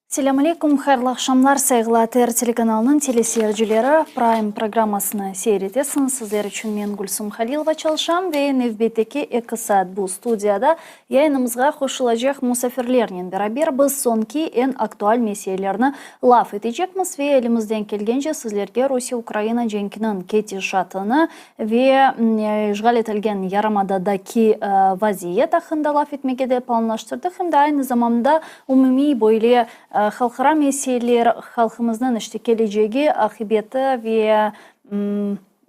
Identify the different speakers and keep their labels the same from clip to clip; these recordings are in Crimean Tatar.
Speaker 1: Selâm aleyküm, hayırlı aqşamlar, sayğılı ATR telekanalınıñ teleseyircileri. Prime programmasını seyir etesiñiz. Sizler içün men Gülsum Halilova çalışam ve nevbetteki eki saat bu studiyada yayınımızğa qoşulacaq musafirlernen beraber biz soñki eñ aktual meselelerni laf etecekmiz ve elimizden kelgence sizlerge Rusiye-Ukraina cenkiniñ ketişatını ve işğal etilgen yarımadadaki vaziyet aqqında laf etmege de planlaştırdıq. Em de aynı zamanda umumiy böyle halqara meseleler, halqımıznıñ işte kelecegi, aqibeti ve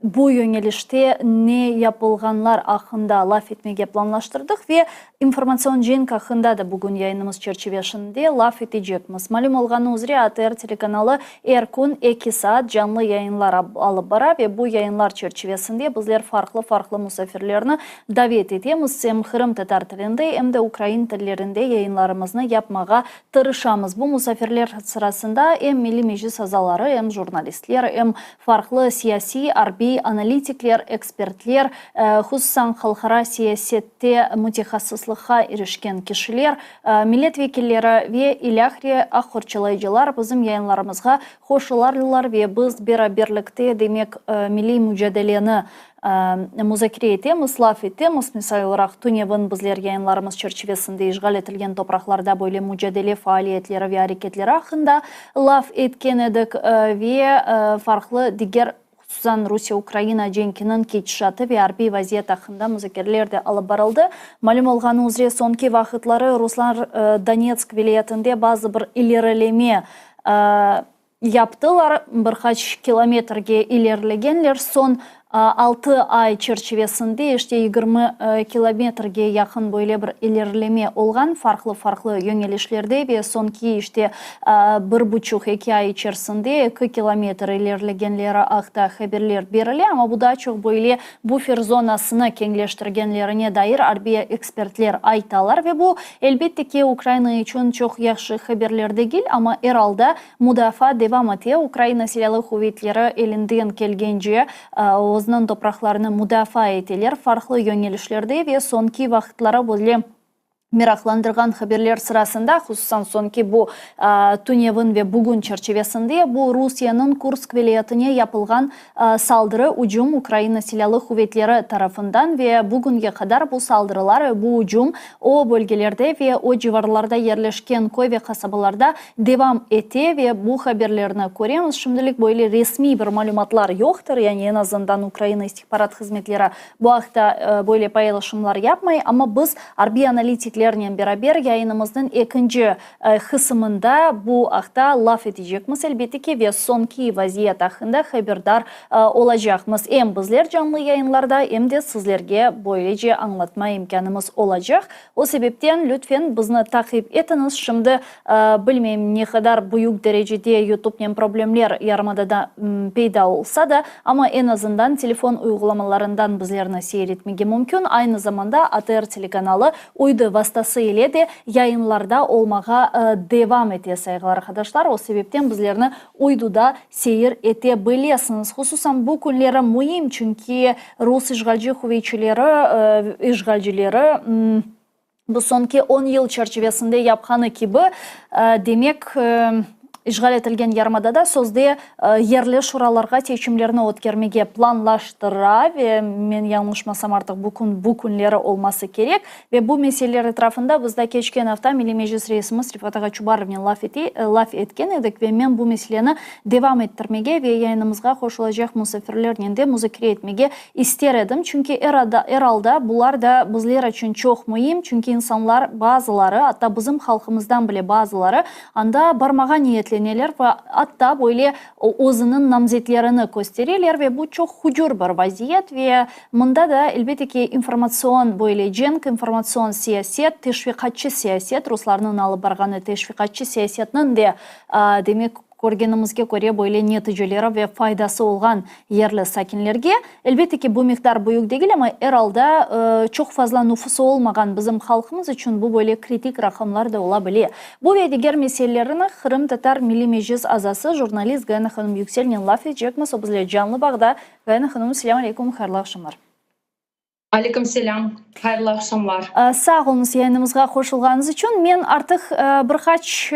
Speaker 1: bu yöñelişte ne yapılğanlar aqqında laf etmege planlaştırdıq ve informatsion cenk aqqında da bugün yayınımız çerçiveşinde laf etecekmiz. Malüm olğanı üzre, ATR telekanalı er kün eki saat canlı yayınlar alıp bara ve bu yayınlar çerçivesinde bizler farqlı-farqlı musafirlerni davet etemiz, em qırımtatar tilinde, em de ukrain tillerinde yayınlarımıznı yapmağa tırışamız. Bu musafirler sırasında em Milliy Meclis azaları, em jurnalistler, em farqlı siyasiy, arbiy analitikler, ekspertler, hususan halqara siyasette mütehassıslıqqa irişken kişiler, millet vekilleri ve ilâhre aq qorçalayıcılar bizim yayınlarımızğa qoşularlar ve biz beraberlikte, demek, milliy mücadeleni muzakere etemiz, laf etemiz. Misal olaraq, tünevin bizler yayınlarımız çerçivesinde işğal etilgen topraqlarda böyle mücadele faaliyetleri ve areketleri aqqında laf etken edik ve farqlı diger, hususan Rusiye-Ukraina cenkiniñ ketişatı ve arbiy vaziyet aqqında muzakereler de alıp barıldı. Malüm olğanı üzre, soñki vaqıtları ruslar Donetsk vilâyetinde bazı bir ilerileme Yaptılar, bir qaç kilometrge ilerilegenler, soñ altı ay çerçivesinde işte 20 kilometrge yaqın böyle bir ilerileme olğan farqlı-farqlı yöñelişlerde ve soñki işte bir buçuq, eki ay içerisinde eki kilometr ilerilegenleri aqta haberler berile, amma bu daa çoq böyle bufer zonasını keñleştirgenlerine dair arbiy ekspertler aytalar ve bu, elbette ki, Ukraina içün çoq yahşı haberler degil, amma er alda Mudafaa devam ete, Ukraina Silâlı quvetleri elinden kelgence özüniñ topraqlarını mudafaa eteler, farqlı yöñelişlerde ve soñki vaqıtları böyle meraqlandırğan haberler sırasında, hususan soñki bu tünevin ve bugün çerçivesinde, bu Rusiyeniñ Kursk vilâyetine yapılğan saldırı, ücüm Ukraina Silâlı quvetleri tarafından ve bugünge qadar bu saldırılar ve bu ücüm o bölgelerde ve o civarlarda yerleşken köy ve qasabalarda devam ete ve bu haberlerni köremiz. Şimdilik böyle resmiy bir malümatlar yoqtır, yani eñ azından Ukraina istihbarat hızmetleri bu aqta böyle paylaşımlar yapmay, amma biz arbiy analitiklernen beraber yayınımıznıñ ekinci qısımında bu aqta laf etecekmiz, elbette ki, ve soñki vaziyet aqqında haberdar olacaqmız. Em bizler canlı yayınlarda, em de sizlerge böylece añlatma imkânımız olacaq. O sebepten, lütfen, bizni taqip etiñiz. Şimdi, bilmeyim, ne qadar büyük derecede YouTubenen problemler yarımadada peyda olsa da, amma eñ azından telefon uyğulamalarından bizlerni seyir etmege mümkün. Aynı zamanda ATR telekanalı Uydu vastası ile de yayınlarda olmağa devam ete, sayğılı arqadaşlar. O sebepten bizlerni uyduda seyir ete bilesiñiz. Hususan bu künleri müim, çünki rus işğalci quvetçileri, işğalcileri, bu soñki on yıl çerçivesinde yapqanı kibi, demek, İşğal etilgen yarımadada sözde yerli şuralarğa seçimlerni ötkermege planlaştıra ve, men yañlışmasam, artıq bu kün bu künleri olması kerek. Ve bu meseleler etrafında biz da keçken afta Milliy Meclis reisimiz Refat ağa Çubarovnen laf ete, laf etken edik ve men bu meseleni devam ettirmege ve yayınımızğa qoşulacaq musafirlernen de muzakere etmege ister edim. Çünki er er alda bular da bizler içün çoq müim, çünki insanlar bazıları, atta bizim halqımızdan bile bazıları Anda barmağa niyetleneler ve atta böyle özüniñ namzetlerini köstereler ve bu çoq hucur bir vaziyet ve mında da, elbette ki, informatsion böyle cenk, informatsion siyaset, teşviqatçı siyaset, ruslarnıñ alıp barğanı teşviqatçı siyasetniñ de, demek, körgenimizge köre, böyle neticeleri ve faydası olğan yerli sakinlerge. Elbette ki, bu miqdar büyük degil, amma er alda çoq fazla nüfusı olmağan bizim halqımız içün bu böyle kritik raqamlar da ola bile. Bu ve diger meselelerini Qırımtatar Milliy Meclis azası, jurnalist Gayana hanım Yükselnen laf etecekmiz. O bizle canlı bağda. Gayana hanım, selâm aleyküm, hayırlı aqşamlar.
Speaker 2: Aleyküm selâm, hayırlı aqşamlar.
Speaker 1: Sağ oluñız yayınımızğa qoşulğanıñız içün. Men artıq bir qaç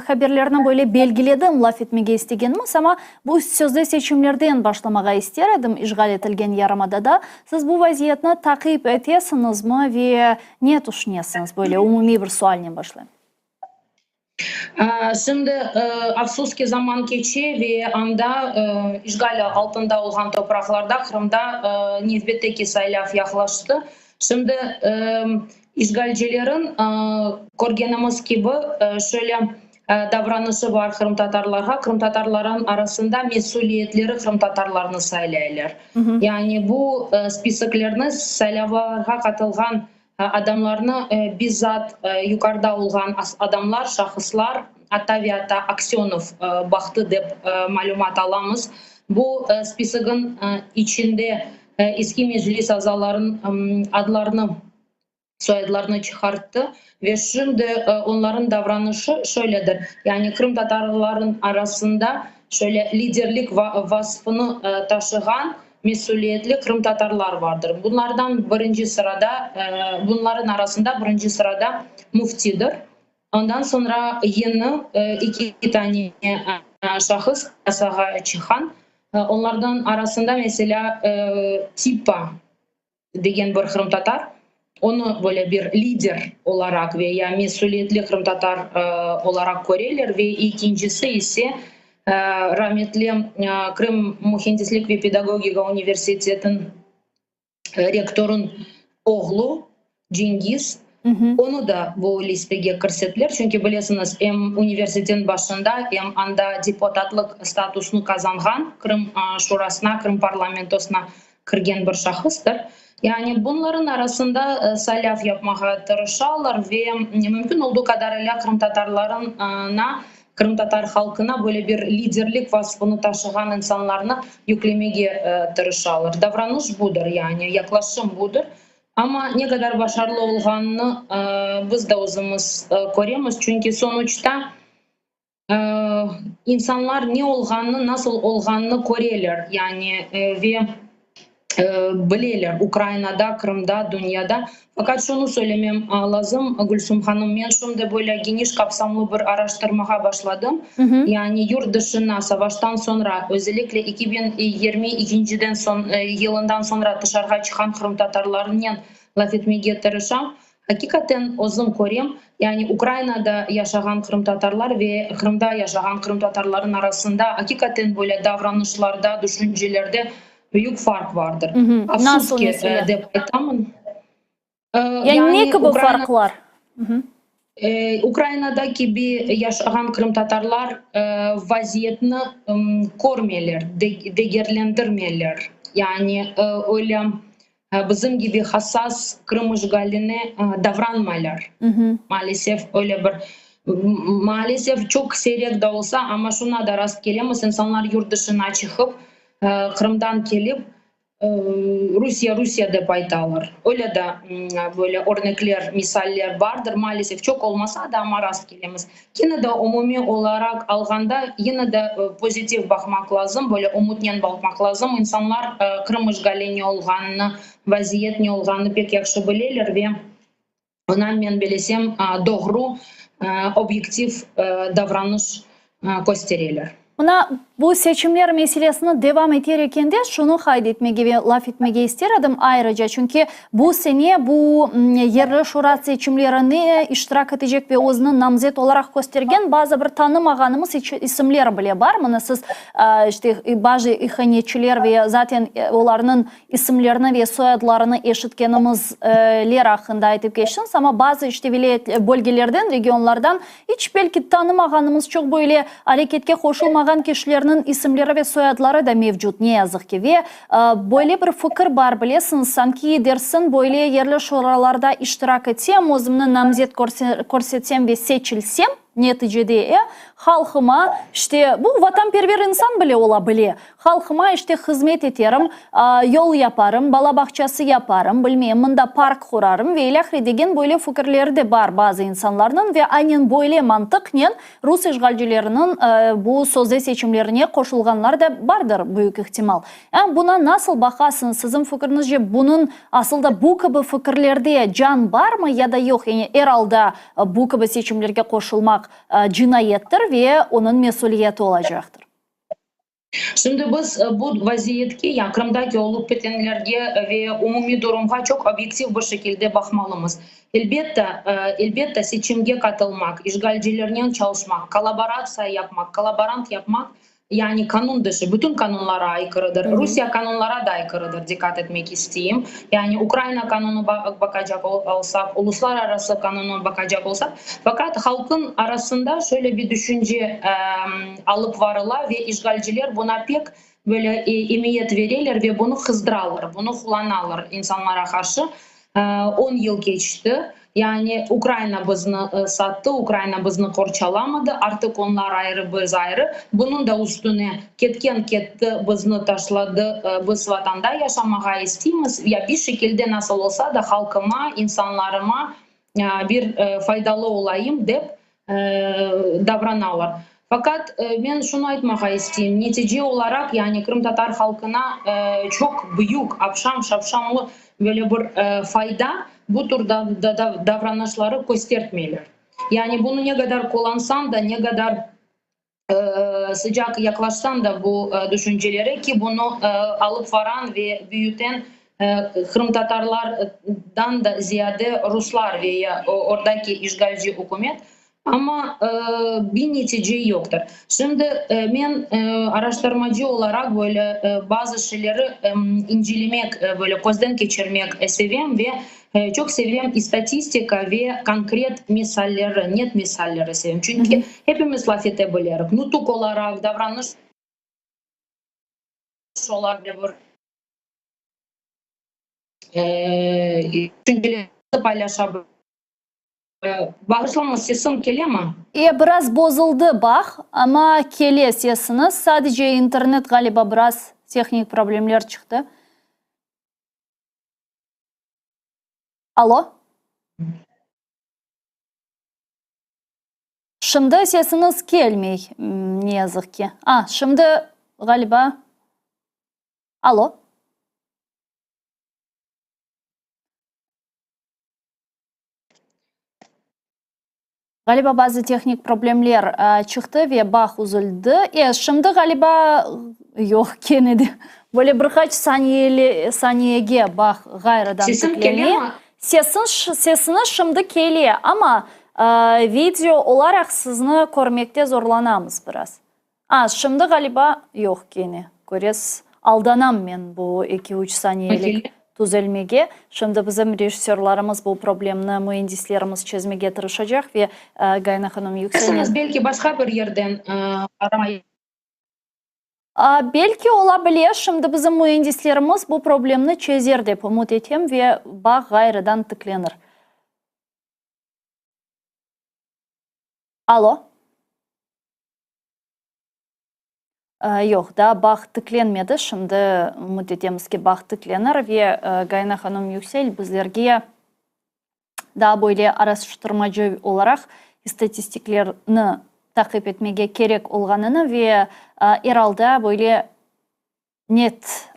Speaker 1: haberlerni böyle belgiledim laf etmege istegenimiz, amma bu sözde seçimlerden başlamağa ister edim işğal etilgen yarımadada. Siz bu vaziyetni taqip etesiñizmi ve ne tüşünesiñiz? Böyle umumiy bir sualnen başlayım.
Speaker 2: Şimdi, afsus ki, zaman keçe ve anda, işğal altında olğan topraqlarda, Qırımda nevbetteki saylav yaqlaştı. Şimdi işğalcilerin, körgenimiz kibi, şöyle davranışı bar qırımtatarlarğa, qırımtatarların arasında mesüliyetleri qırımtatarlarnı saylaylar. Yani bu spisoklerni saylavlarğa qatılğan Adamlarnı bizzat yuqarıda olğan adamlar, şahıslar, atta ve atta Aksönov baqtı dep malümat alamız. Bu spisogın içinde eski Meclis azalarınıñ adlarını, soyadlarını çıqarttı ve şimdi onların davranışı şöyledir, yani qırımtatarların arasında şöyle liderlik vasfını taşığan mesüliyetli qırımtatarlar vardır. Bunlardan birinci sırada, bunların arasında birinci sırada müftidir. Ondan soñra yeñi eki tane şahıs yasağa çıqqan. Onlardan arasında, meselâ, Tipa degen bir qırımtatar, onı böyle bir lider olaraq ve ya mesüliyetli qırımtatar olaraq köreler ve ekincisi ise Rametli Krım mühendislik ve pedagogika universitetiniñ rektorınıñ oğlu Cengiz, onı da bu listege kirsettiler, çünki bilesiñiz, em universitetniñ başında, em anda deputatlıq statusını qazanğan, Krım Şurasına, Krım parlamentosına kirgen bir şahıstır. Yani bunların arasında saylav yapmağa tırışalar ve mümkün olduğu qadarıyla qırımtatarlarına, qırımtatar halqına böyle bir liderlik vasfını taşığan insanlarnı yüklemege tırışalar. Davranış budır, yani yaqlaşım budır. Amma ne qadar başarılı olğanını biz de özümiz köremiz, çünki sonuçta İnsanlar ne olğanını, nasıl olğanını köreler, yani ve bileler Ukrainada, Qırımda, dünyada. Faqat şunı söylemem lazım, Gülsüm hanım, men şimdi böyle geniş qapsamlı bir araştırmağa başladım. Yani yurt dışına savaştan soñra, özellikle 2022-nciden soñ, yılından soñra tışarğa çıqqan qırımtatarlarnen laf etmege tırışam. Aqiqaten özüm körem, yani Ukrainada yaşağan qırımtatarlar ve Qırımda yaşağan qırımtatarların arasında aqiqaten böyle davranışlarda, düşüncelerde büyük farq vardır.
Speaker 1: Afsus ki,
Speaker 2: dep aytamın.
Speaker 1: Yani ne kibi farqlar?
Speaker 2: Ukrainada kibi yaşağan qırımtatarlar vaziyetni körmeyler, degerlendirmeyler. Yani öyle Bizim kibi hassas Qırım işğaline davranmaylar. Maalesef, öyle bir, maalesef, çoq siyrek da olsa, amma şuna da rast kelemiz, insanlar yurt dışına çıqıp, Qırımdan kelip, Rusiye, Rusiye dep aytalar. Öyle de böyle örnekler, misaller bardır, maalesef, çoq olmasa da, amma rast kelemiz. Kene de umumiy olaraq alğanda, yine de pozitiv baqmaq lazım, böyle umutnen baqmaq lazım. İnsanlar Qırım işğali ne olğanını, vaziyet ne olğanını pek yahşı bileler ve oña, men bilesem, doğru, obyektiv davranış köstereler.
Speaker 1: Mına bu seçimler meselesini devam eter ekende, şunı qayd etmege ve laf etmege ister edim ayrıca, çünki bu sene bu yerli şura seçimlerine iştirak etecek ve özüni namzet olaraq köstergen bazı bir tanımağanımız isimler bile bar. Mına siz, işte, bazı ihanetçiler ve zaten olarnıñ isimlerini ve soyadlarını eşitkenimizler aqqında aytıp keçtiñiz, amma bazı işte vilâyet bölgelerden, regionlardan iç belki tanımağanımız çoq böyle areketke qoşulmağan kişilerniñ isimleri ve soyadları da mevcut, ne yazıq ki. Ve böyle bir fikir bar, bilesiñiz, sanki dersiñ, böyle yerli şuralarda iştirak etsem, özümni namzet körsetsem ve seçilsem, neticede, e. Halqıma, işte, bu vatanperver insan bile ola bile, halqıma, işte, hızmet eterim, yol yaparım, bala bağçası yaparım, bilmeyim, mında park qurarım ve ilâhre degen böyle fikirleri de bar bazı insanlarnıñ ve aynen böyle mantıqnen rus işğalcileriniñ bu sözde seçimlerine qoşulğanlar da bardır, büyük ihtimal. Buna nasıl baqasıñız, siziñ fikriñizce bunıñ asıl da bu kibi fikirlerde can barmı ya da yoq, yani er alda bu kibi seçimlerge qoşulmaq cinayettir ve onıñ mesüliyeti olacaqtır?
Speaker 2: Şimdi biz bu vaziyetke, ya Qırımdaki olıp bitenlerge ve umumiy durumğa çoq obyektiv bir şekilde baqmalımız. Elbette, elbette, seçimge qatılmaq, işğalcilernen çalışmaq, kollaboratsiya yapmaq, kollaborant yapmaq, yani qanun dışı, bütün qanunlara aykırıdır. Rusiye qanunlara da aykırıdır, diqqat etmek isteyim. Yani Ukraina qanunı baqacaq olsaq, uluslararası qanunı baqacaq olsaq, faqat halqın arasında şöyle bir düşünce alıp varıla ve işğalciler buna pek böyle emiyet vereler ve bunı qızdıralar, bunı qullanalar insanlara qarşı. On yıl keçti, yani Ukraina bizni sattı, Ukraina bizni qorçalamadı, artıq onlar ayrı, biz ayrı. Bunıñ da üstüne ketken ketti, bizni taşladı, biz vatanda yaşamağa isteymiz, ya bir şekilde nasıl olsa da halqıma, insanlarıma bir faydalı olayım dep davranalar. Faqat men şunı aytmağa isteyim, netice olaraq, yani qırımtatar halqına çoq büyük, apşam-şapşamlı böyle bir fayda bu tür davranışları köstertmeyler. Yani bunı ne qadar qullansañ da, ne qadar sıcaq yaqlaşsañ da bu düşüncelere ki, bunı alıp varan ve büyüten qırımtatarlardan da ziyade ruslar ve ya ordaki işğalci ükümet, amma bir netice yoqtır. Şimdi men araştırmacı olaraq böyle bazı şeyleri incelemek, böyle közden keçirmek sevem ve Çoq sevem istatistika ve konkret misalleri, net misalleri sevem. Çünki hepimiz laf ete bilerik, nutuq olaraq, davranış olaraq bir tüşüncelerimizni paylaşa Bağışlañız, sesim kelemi?
Speaker 1: E, biraz bozuldı bağ, amma kele sesiñiz. Sadece internet ğaliba biraz tehnik problemler çıqtı. Alo? Şimdi sesiñiz kelmey, ne yazıq ki. A, şimdi ğaliba. Alo? Ğaliba bazı tehnik problemler çıqtı ve bağ üzüldi. E, şimdi ğaliba yoq, kene de böyle bir qaç saniyege bağ ğayrıdan
Speaker 2: Sesim
Speaker 1: tiklene.
Speaker 2: kelemi?
Speaker 1: Sesiñ, sesiñiz şimdi kele, amma video olaraq sizni körmekte zorlanamız biraz. A, şimdi ğaliba yoq kene, köresiz, aldanam men bu eki-üç saniyelik tüzelmege. Şimdi bizim rejissörlarımız bu problemni, müendislerimiz çezmege tırışacaq ve Gayana hanım Yükselnen.
Speaker 2: Belki başqa bir yerden aramay.
Speaker 1: Belki ola bile, şimdi bizim müendislerimiz bu problemni çezer dep ümüt etem ve bağ ğayrıdan tiklenir. Alo. Yoq, daa bağ tiklenmedi. Şimdi ümüt etemiz ki, bağ tiklenir ve Gayana hanım Yüksel bizlerge daa böyle araştırmacı olaraq istatistiklerni taqip etmege kerek olğanını ve er alda böyle net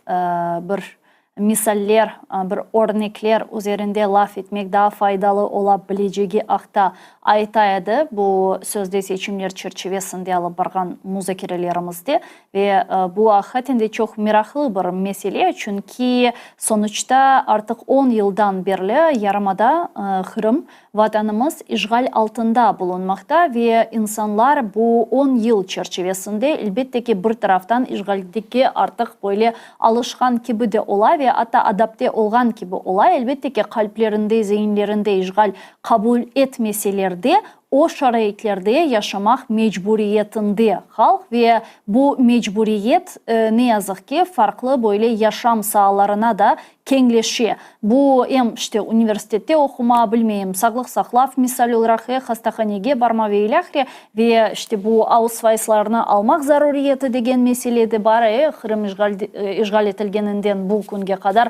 Speaker 1: bir misaller, bir örnekler üzerinde laf etmek daa faydalı ola bilecegi aqta ayta edi bu sözde seçimler çerçivesinde alıp barğan muzakerelerimizde. Ve bu aqiqaten de çoq meraqlı bir mesele, çünki sonuçta artıq on yıldan berli yarımada, Qırım, Vatanımız işğal altında bulunmaqta ve insanlar bu on yıl çerçivesinde, elbette ki, bir taraftan işğalge artıq böyle alışqan kibi de ola ve atta adapte olğan kibi ola, elbette ki, qalplerinde, zeinlerinde işğal qabul etmeseler de, o şaraitlerde yaşamaq mecburiyetinde halq ve bu mecburiyet, ne yazıq ki, farqlı böyle yaşam saalarına da. Keñleşe. Bu em, işte, universitette oquma, bilmeyim, sağlıq saqlav, misal olaraq, e, hastahanege barma ve ilâhre, ve, işte, bu ausweislarnı almaq zaruriyeti degen mesele de bar, e, Qırım işğal, işğal etilgeninden bu künge qadar,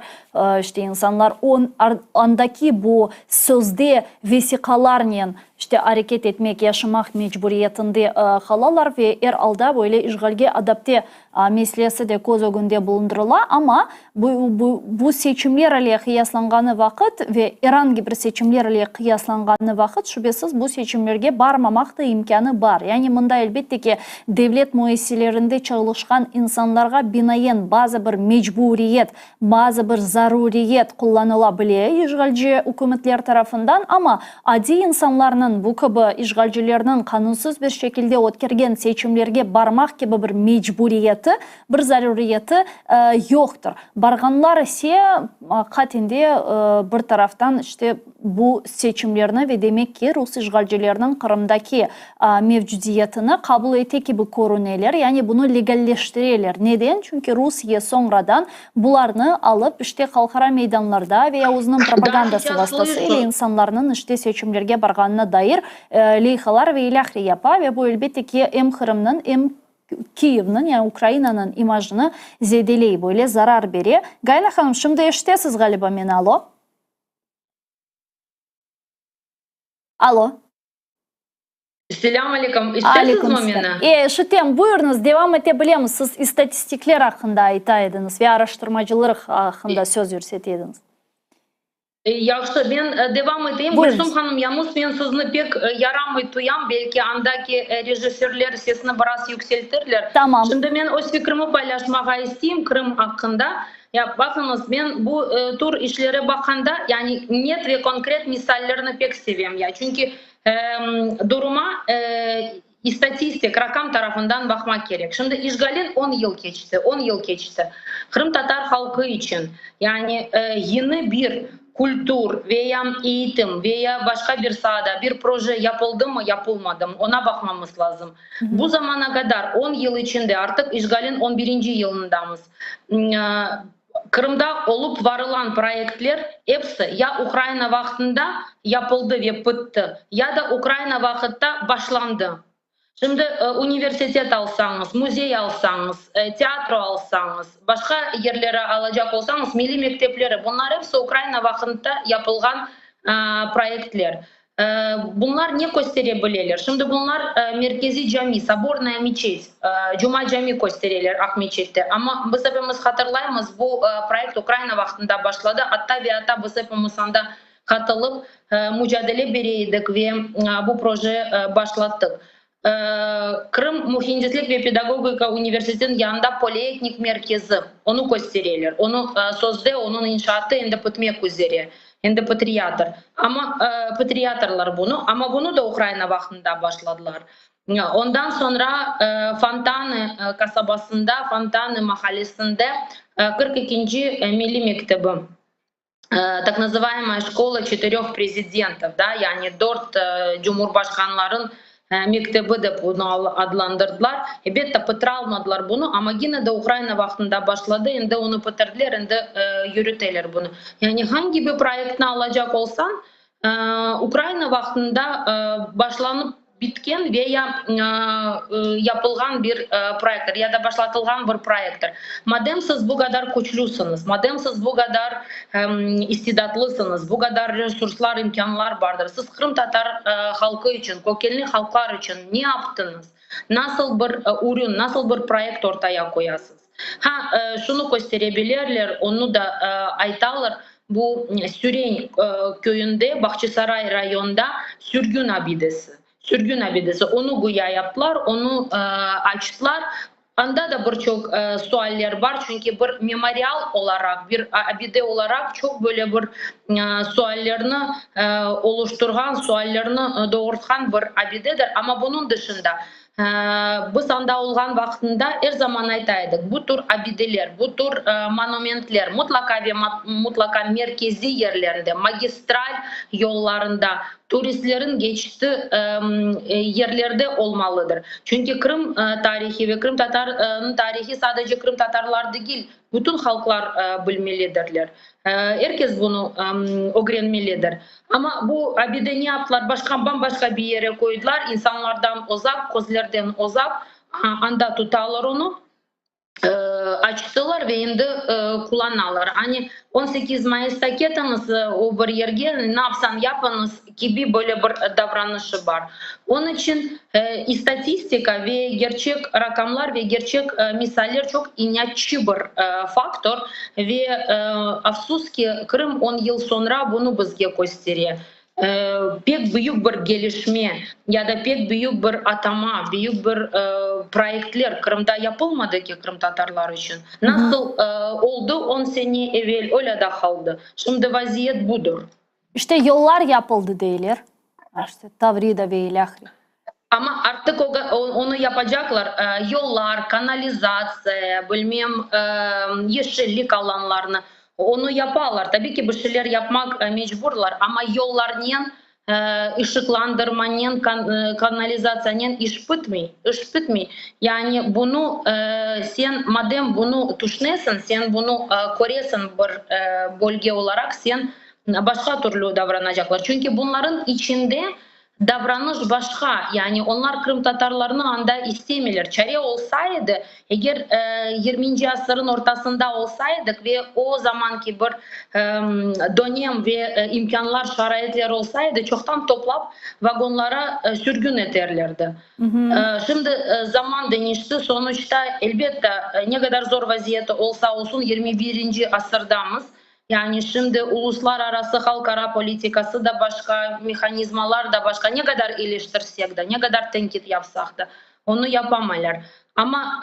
Speaker 1: işte, insanlar on, andaki bu sözde vesiqalarnen, işte, areket etmek, yaşamaq mecburiyetinde qalalar ve er alda böyle işğalge adapte meselesi de köz ögünde bulundırıla, amma bu, bu, bu seçimler ile qıyaslanğanı vaqıt ve er angi bir seçimler ile qıyaslanğanı vaqıt, şübesiz, bu seçimlerge barmamaq da imkânı bar. Yani mında, elbette ki, devlet müessiselerinde çalışqan insanlarğa binaen bazı bir mecburiyet, Bazı bir zaruriyet qullanıla bile işğalci ükümetler tarafından, amma adiy insanlarnıñ bu kibi işğalcilerniñ qanunsız bir şekilde ötkergen seçimlerge barmaq kibi bir mecburiyeti, bir zaruriyeti yoqtır. Barğanlar ise, aqiqaten de, bir taraftan işte bu seçimlerni ve demek ki, rus işğalcilerniñ Qırımdaki mevcudiyetini qabul ete kibi körüneler, yani bunı legalleştireler. Neden? Çünki Rusiye soñradan bularnı alıp, işte, halqara meydanlarda veya özüniñ propagandası vastası ile insanlarnıñ, işte, seçimlerge barğanına dair leyhalar ve ilâhre yapa ve bu, elbette ki, em Qırımnıñ, em Kiyevniñ, yani Ukrainanıñ imajını zedeley, böyle zarar bere. Gayana hanım, şimdi eşitesiz, ğaliba, meni, alo? Alo.
Speaker 2: Selâm aleyküm. Eşitesizmi meni?
Speaker 1: E, eşitem. Buyurıñız, devam ete bilemiz. Siz istatistikler aqqında ayta ediñiz ve araştırmacılar aqqında söz yürsete ediñiz.
Speaker 2: Yahşı, men devam eteyim. Gülsüm hanım, yalnız men sizni pek yaramay tuyam, belki andaki rejissörler sesni biraz yükseltirler.
Speaker 1: Tamam.
Speaker 2: Şimdi men öz fikrimi paylaşmağa isteyim Krım aqqında. Ya, baqıñız, men bu tür işlere baqqanda, yani net ve konkret misallerni pek sevem, ya, çünki duruma istatistik, raqam tarafından baqmaq kerek. Şimdi işğalin on yıl keçti, on yıl keçti. Qırımtatar halqı içün, yani yeni bir kültür ve ya eğitim ve ya başqa bir saada bir proje yapıldımı, yapılmadımı, ona baqmamız lazım. Bu zamana qadar, on yıl içinde, artıq işğalin on birinci yılındamız, Qırımda olıp varılan proyektler episi ya Ukraina vaqtında yapıldı ve pitti, ya da Ukraina vaqıtta başlandı. Şimdi universitet alsañız, müzey alsañız, teatro alsañız, başqa yerleri alacaq olsañız, milliy mektepleri, bunlar episi Ukraina vaqtında yapılğan proyektler. Bunlar ne köstere bileler? Şimdi bunlar merkeziy cami, Sobornaya meçet, Cuma cami köstereler Aqmeçette. Amma biz epimiz hatırlaymız, bu proyekt Ukraina vaqtında başladı, atta ve atta biz epimiz anda qatılıp, mucadele bere edik ve bu proje başlattıq. Qırım mühendislik ve pedagogika universitetiniñ yanında polietnik merkezi, onı köstereler. Onı, sözde, onıñ inşaatı endi bitmek üzere, endi pitriyadır. Amma pitriyatorlar bunı, amma bunı da Ukraina vaqtında başladılar. Ondan soñra Fontanı qasabasında, Fontanı mahallesinde 42-nci milliy mektebi. tak nazıvaemaya şkola çetiröh prezidentov, da, yani dört cumhurbaşqanların mektebi dep bunı adlandırdılar. Elbette, pıtralmadılar bunı, amma yine de Ukraina vaqtında başladı, endi onı pıtırdıler, endi yürüteler bunı. Yani hangi bir proyektni alacaq olsañ, Ukraina vaqtında başlanıp bitken ve ya yapılğan bir proyekttir, ya da başlatılğan bir proyekttir. Madem siz bu qadar küçlüsiñiz, madem siz bu qadar istidatlısıñız, bu qadar resurslar, imkânlar bardır, siz qırımtatar halqı içün, kökenli halqlar içün ne yaptıñız? Nasıl bir ürün, nasıl bir proyekt ortaya qoyasız? Ha, şunı köstere bilirler, onı da aytalar, bu Süren köyünde, Bağçasaray rayonında sürgün abidesi, sürgün abidesi, onı güya yaptılar, onı açtılar. Anda da bir çoq sualler bar, çünki bir memorial olaraq, bir abide olaraq çoq böyle bir suallerni oluşturğan, suallerni doğurtqan bir abidedir. Amma bunıñ dışında Biz anda olğan vaqtında er zaman ayta edik, bu tür abideler, bu tür monumentler mutlaqa ve mutlaqa merkeziy yerlerinde, magistral yollarında, turistlerin geçti yerlerde olmalıdır. Çünki Qırım tarihi ve qırımtatarnıñ tarihi sadece qırımtatarlar degil, Bütün halqlar bilmelidirler. Er kes bunı ögrenmelidir. Amma bu abide ne yaptılar? Başqa, bam-başqa bir yere qoydılar, insanlardan uzaq, közlerden uzaq, anda tutalar onı. Açtılar ve endi qullanalar. Ani 18 mayısta ketiñiz o bir yerge, ne yapsañ yapıñız kibi böyle bir davranışı bar. Onıñ içün istatistika ve gerçek raqamlar ve gerçek misaller çoq inatçı bir faktor ve afsus ki, Qırım on yıl soñra bunı bizge köstere. Pek büyük bir gelişme ya da pek büyük bir atama, büyük bir proyektler Qırımda yapılmadı ki qırımtatarlar içün. Nasıl oldı on sene evel, öyle da qaldı. Şimdi vaziyet budır.
Speaker 1: İşte yollar yapıldı deyler, işte Tavrida ve ilâhre.
Speaker 2: Amma artıq onı yapacaqlar, yollar, kanalizatsiya, bilmem, yeşillik alanlarını, onı yapalar. Tabiy ki, bir şeyler yapmaq mecburlar, amma yollarnen, ışıqlandırmanen, kanalizatsiyanen iş bitmey, iş bitmey. Yani bunı sen, madem bunı tüşünesiñ, sen bunı köresiñ bir bölge olaraq, sen başqa türlü davranacaqlar. Çünki bunların içinde Davranış başqa, yani onlar qırımtatarlarnı anda istemeyler. Çare olsa edi, eger yirminci asırın ortasında olsa edik ve o zamanki bir dönem ve imkânlar, şaraitler olsa edi, çoqtan toplap vagonlara sürgün eterlerdi. Şimdi zaman deñişti, sonuçta, elbette, ne qadar zor vaziyeti olsa olsun, 21-nci asırdamız. Yani şimdi uluslararası halqara politikası da başqa, mehanizmalar da başqa, ne qadar eleştirsek de, ne qadar tenqit yapsaq da, onı yapamaylar. Amma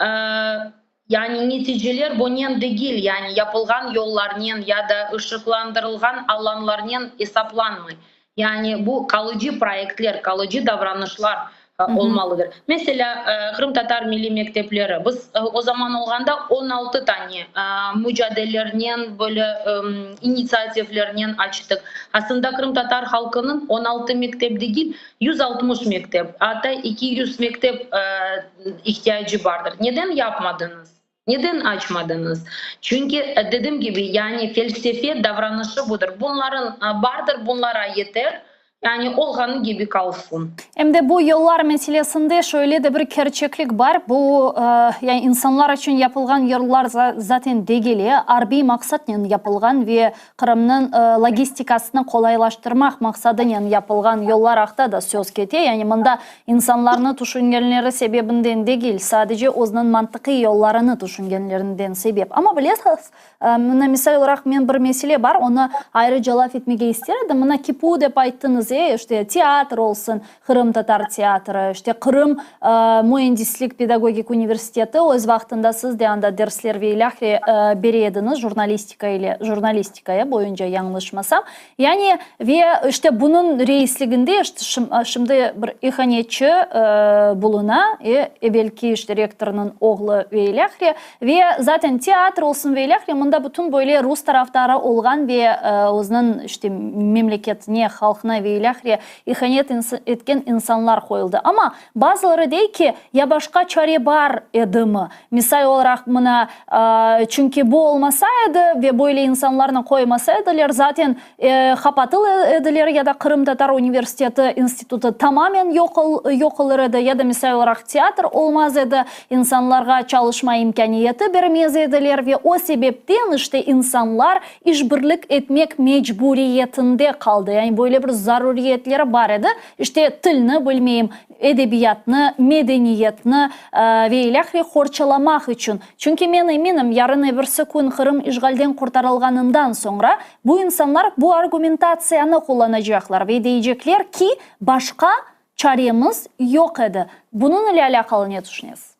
Speaker 2: yani neticeler bunen degil, yani yapılğan yollarnen ya da ışıqlandırılğan alanlarnen esaplanmay. Yani bu qalıcı proyektler, qalıcı davranışlar olmalıdır. Meselâ, qırımtatar milliy mektepleri. Biz o zaman olğanda 16 tane mücadelernen, böyle initsiativlernen açtıq. Aslında qırımtatar halqınıñ 16 mektep degil, 160 mektep, atta 200 mektep ihtiyacı bardır. Neden yapmadıñız? Neden açmadıñız? Çünki, dedim kibi, yani felsefe davranışı budır. Bunların bardır, bunlara yeter, yani olğanı kibi qalsın.
Speaker 1: Em de bu yollar meselesinde şöyle de bir kerçeklik bar, bu, yani insanlar içün yapılğan yollar zaten degil, arbiy maqsatnen yapılğan ve Qırımnıñ logistikasını qolaylaştırmaq maqsadınen yapılğan yollar aqta da söz kete. Yani mında insanlarnı tüşüngenleri sebebinden degil, sadece özüniñ mantıqiy yollarını tüşüngenlerinden sebep. Amma bilesiz, mına misal olaraq men bir mesele bar, onı ayrıca laf etmege ister edim. Mına KİPU dep ayttıñız, e, işte teatr olsun, Qırımtatar teatrı, işte Qırım müendislik pedagogik universiteti, öz vaqtında siz de anda dersler ve ilâhre bere ediñiz, jurnalistika ile, jurnalistikaya boyunca yañlışmasam. Yani ve işte bunıñ reisliginde işte şimdi bir ihanetçi buluna, e, evelki işte rektornıñ oğlu ve ilâhre. Ve zaten teatr olsun ve ilâhre, mında bütün böyle rus tarafdarı olğan ve özüniñ işte memleketine, halqına ve ilâhre İhanet etken insanlar qoyuldı. Amma bazıları dey ki, ya başqa çare bar edimi? Misal olaraq, mına, çünki bu olmasa edi ve böyle insanlarnı qoymasa ediler, zaten qapatıl ediler ya da Qırımtatar universiteti, institutı tamamen yoq olur edi, ya da, misal olaraq, teatr olmaz edi, insanlarğa çalışma imkâniyeti bermez ediler ve o sebepten, işte, insanlar işbirlik etmek mecburiyetinde qaldı. Yani böyle bir zaruriyetleri bar edi, işte, tilni bilmeyim, edebiyatnı, medeniyetni ve ilâhre qorçalamaq içün. Çünki men eminim, yarın-ebirsi kün Qırım işğalden qurtarılğanından soñra bu insanlar bu argumentatsiyanı qullanacaqlar ve deycekler ki, başqa çaremiz yoq edi. Bunıñ ile alâqalı ne tüşünesiz?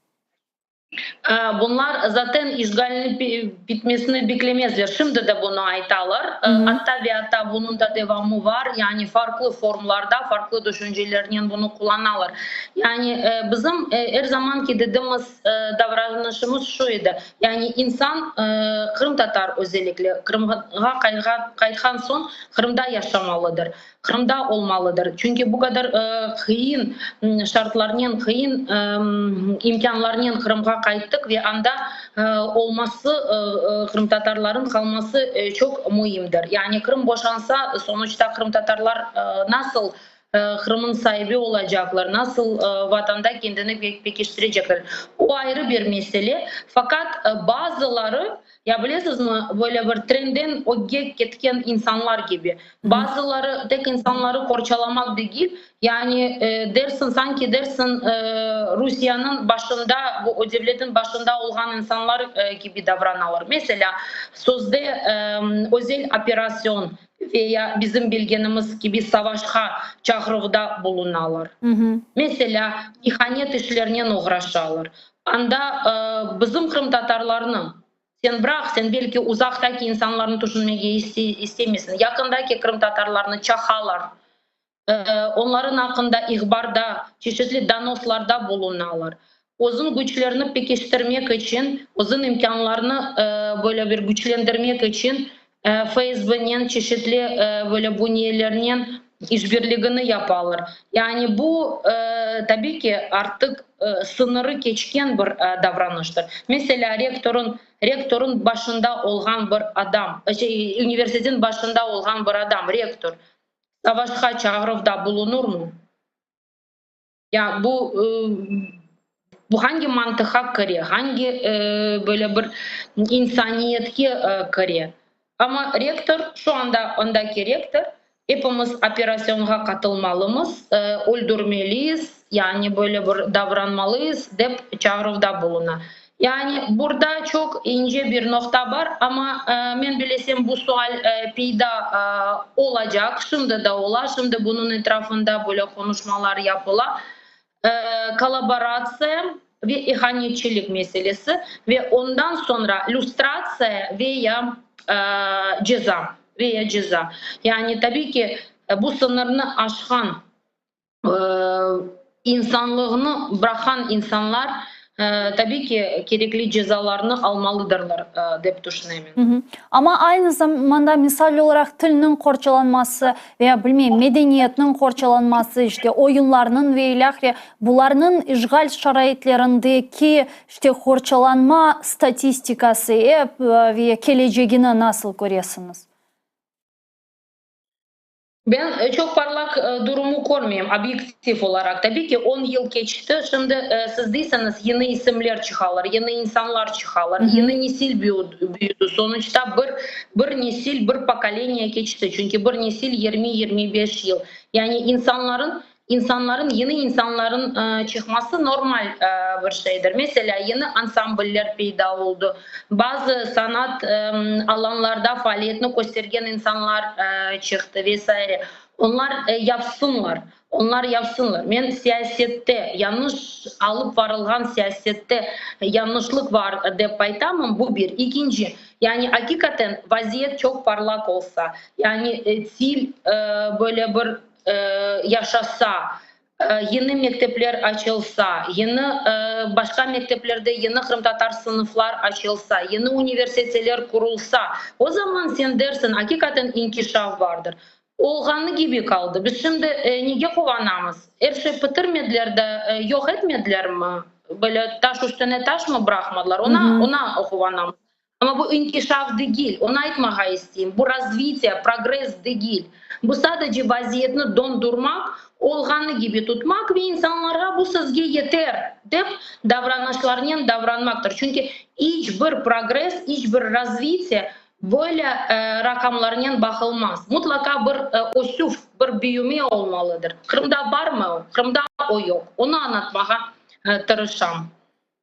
Speaker 2: Bunlar zaten işğalniñ bitmesini beklemezler, şimdi de bunı aytalar, atta ve atta bunıñ da devamı var, yani farqlı formlarda, farqlı tüşüncelernen bunı qullanalar. Yani bizim er zamanki dediğimiz davranışımız şu edi, yani insan, qırımtatar özellikle, Qırımğa qaytqan soñ Qırımda yaşamalıdır. Qırımda olmalıdır. Çünki bu qadar qıyın şartlarnen, qıyın imkânlarnen Qırımğa qayttıq. ettik ve anda olması, qırımtatarların qalması çoq müimdir. Yani Qırım boşansa, sonuçta qırımtatarlar nasıl Qırımnıñ saibi olacaqlar, nasıl vatanda kendini pekiştirecekler, o ayrı bir mesele. Faqat bazıları, ya bilesizmi, böyle bir trenden ögge ketken insanlar kibi, bazıları tek insanları qorçalamaq degil, yani dersiñ, sanki dersiñ, Rusiyeniñ başında, bu devletniñ başında olğan insanlar kibi davranalar. Meselâ, sözde özel operasyon ve ya bizim bilgenimiz kibi savaşqa çağıruvda bulunalar. Meselâ, ihanet işlernen oğraşalar. Anda bizim qırımtatarlarnı, sen bıraq, sen belki uzaqtaki insanlarnı tüşünmege istemeysiñ, yaqındaki qırımtatarlarnı çaqalar, onların aqqında ihbarda, çeşitli donoslarda bulunalar. Özüñ küçlerini pekiştirmek içün, özüñ imkânlarını böyle bir küçlendirmek içün FSBnen, çeşitli böyle bünyelernen işbirligini yapalar. Yani bu, tabiy ki, artıq sıñırı keçken bir davranıştır. Meselâ, rektorın, rektorın başında olğan bir adam, şey, universitetin başında olğan bir adam, rektor, savaşqa çağıruvda bulunurmı? Ya bu bu hangi mantıqqa kire, hangi böyle bir insaniyetke kire? Amma rektor, şu anda andaki rektor, epimiz operasyonğa qatılmalımız, öldürmeliyiz, yani böyle bir davranmalıyız, dep çağıruvda buluna. Yani burada çoq ince bir noqta bar, amma men bilesem, bu sual peyda olacaq, şimdi da ola, şimdi bunıñ etrafında böyle qonuşmalar yapıla, kollaboratsiya ve ihanetçilik meselesi ve ondan soñra lüstratsiya ve ya ceza, ve ya ceza. Yani tabiy ki, bu sıñırnı aşqan, İnsanlığını bıraqan insanlar, tabiy ki, kerekli cezalarnı almalıdırlar, dep tüşünemen.
Speaker 1: Amma aynı zamanda, misal olaraq, tilniñ qorçalanması veya, bilmeyim, medeniyetniñ qorçalanması, işte, oyunlarnıñ ve ilâhre, bularnıñ işğal şaraitlerindeki, işte, qorçalanma statistikası ep ve kelecegini nasıl köresiñiz?
Speaker 2: Ben çoq parlaq durumı körmeyim, obyektiv olaraq. Tabiy ki, on yıl keçti, şimdi siz deysiñiz, yeni isimler çıqalar, yeni insanlar çıqalar, yeni nesil büyüdi. Sonuçta bir bir nesil, bir pokoleniye keçti, çünki bir nesil 20-25 yıl. Yani insanların İnsanların, yeni insanların çıqması normal bir şeydir. Meselâ, yeni ansambller peyda oldı, bazı sanat alanlarda faaliyetni köstergen insanlar çıqtı ve saire. Onlar yapsınlar, onlar yapsınlar. Men siyasette, yañlış alıp varılğan siyasette yañlışlıq bar dep aytamım, bu bir. İkinci, yani aqiqaten vaziyet çoq parlaq olsa, yani til böyle bir yaşasa, yeni mektepler açılsa, yeni başqa mekteplerde yeni qırımtatar sınıflar açılsa, yeni universiteler qurulsa, o zaman sen dersiñ, aqiqaten inkişaf bardır. Olğanı kibi qaldı. Biz şimdi nege quvanamız? Er şey bitirmediler de, yoq etmedilermi? Böyle taş üstüne taşmı bıraqmadılar? Ona, ona quvanamız. Amma bu inkişaf degil, onı aytmağa isteyim, bu razvitiye, progress degil. Bu sadece vaziyetni dondurmaq, olğanı kibi tutmaq ve insanlarğa bu sizge yeter, dep davranışlarnen davranmaqtır. Çünki iç bir progress, iç bir razvitiye böyle raqamlarnen baqılmaz. Mutlaqa bir ösüv, bir büyüme olmalıdır. Qırımda barmı o? Qırımda o yoq. Onı añlatmağa tırışam.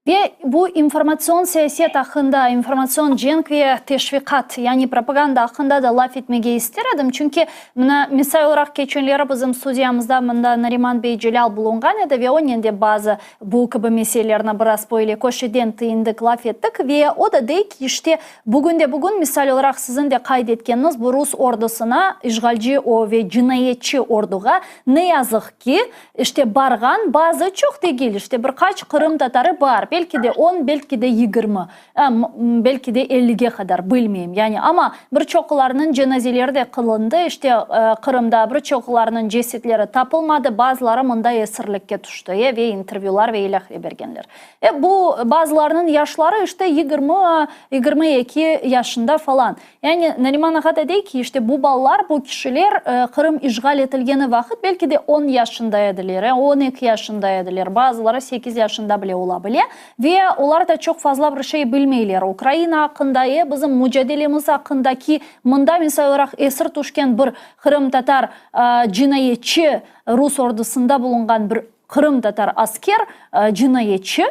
Speaker 1: Ve bu informatsion siyaset aqqında, informatsion cenk ve teşviqat, yani propaganda aqqında da laf etmege ister edim. Çünki, mına, misal olaraq, keçenleri bizim studiyamızda mında Nariman bey Celâl bulunğan edi ve onen de bazı bu kibi meselelerni biraz böyle köşeden tıyındık, laf ettik. Ve o da dey ki, işte, bugünde-bugün, misal olaraq, siziñ de qayd etkeniñiz bu rus ordusına, işğalci o ve cinayetçi orduğa, ne yazıq ki, İşte barğan bazı, çoq degil, işte bir qaç qırımtatarı bar. Belki de on, belki de 20, belki de ellige qadar, bilmeyim. Yani, amma bir çoqlarınıñ cenazeleri de qılındı, işte, Qırımda bir çoqlarınıñ cesetleri tapılmadı, bazıları mında esirlikke tüşti, ve intervyular ve ilâhre bergenler. Bu bazılarınıñ yaşları, işte, 20, 22 yaşında falan. Yani, Nariman ağa da dey ki, işte, bu balalar, bu kişiler Qırım işğal etilgeni vaqıt belki de on yaşında ediler, 12 yaşında ediler, bazıları 8 yaşında bile ola bile. Ve olar da çoq fazla bir şey bilmeyler Ukraina aqqında, bizim mucadelemiz aqqında ki, mında, misal olaraq, esir tüşken bir qırımtatar cinayetçi, rus ordusında bulunğan bir qırımtatar asker, cinayetçi,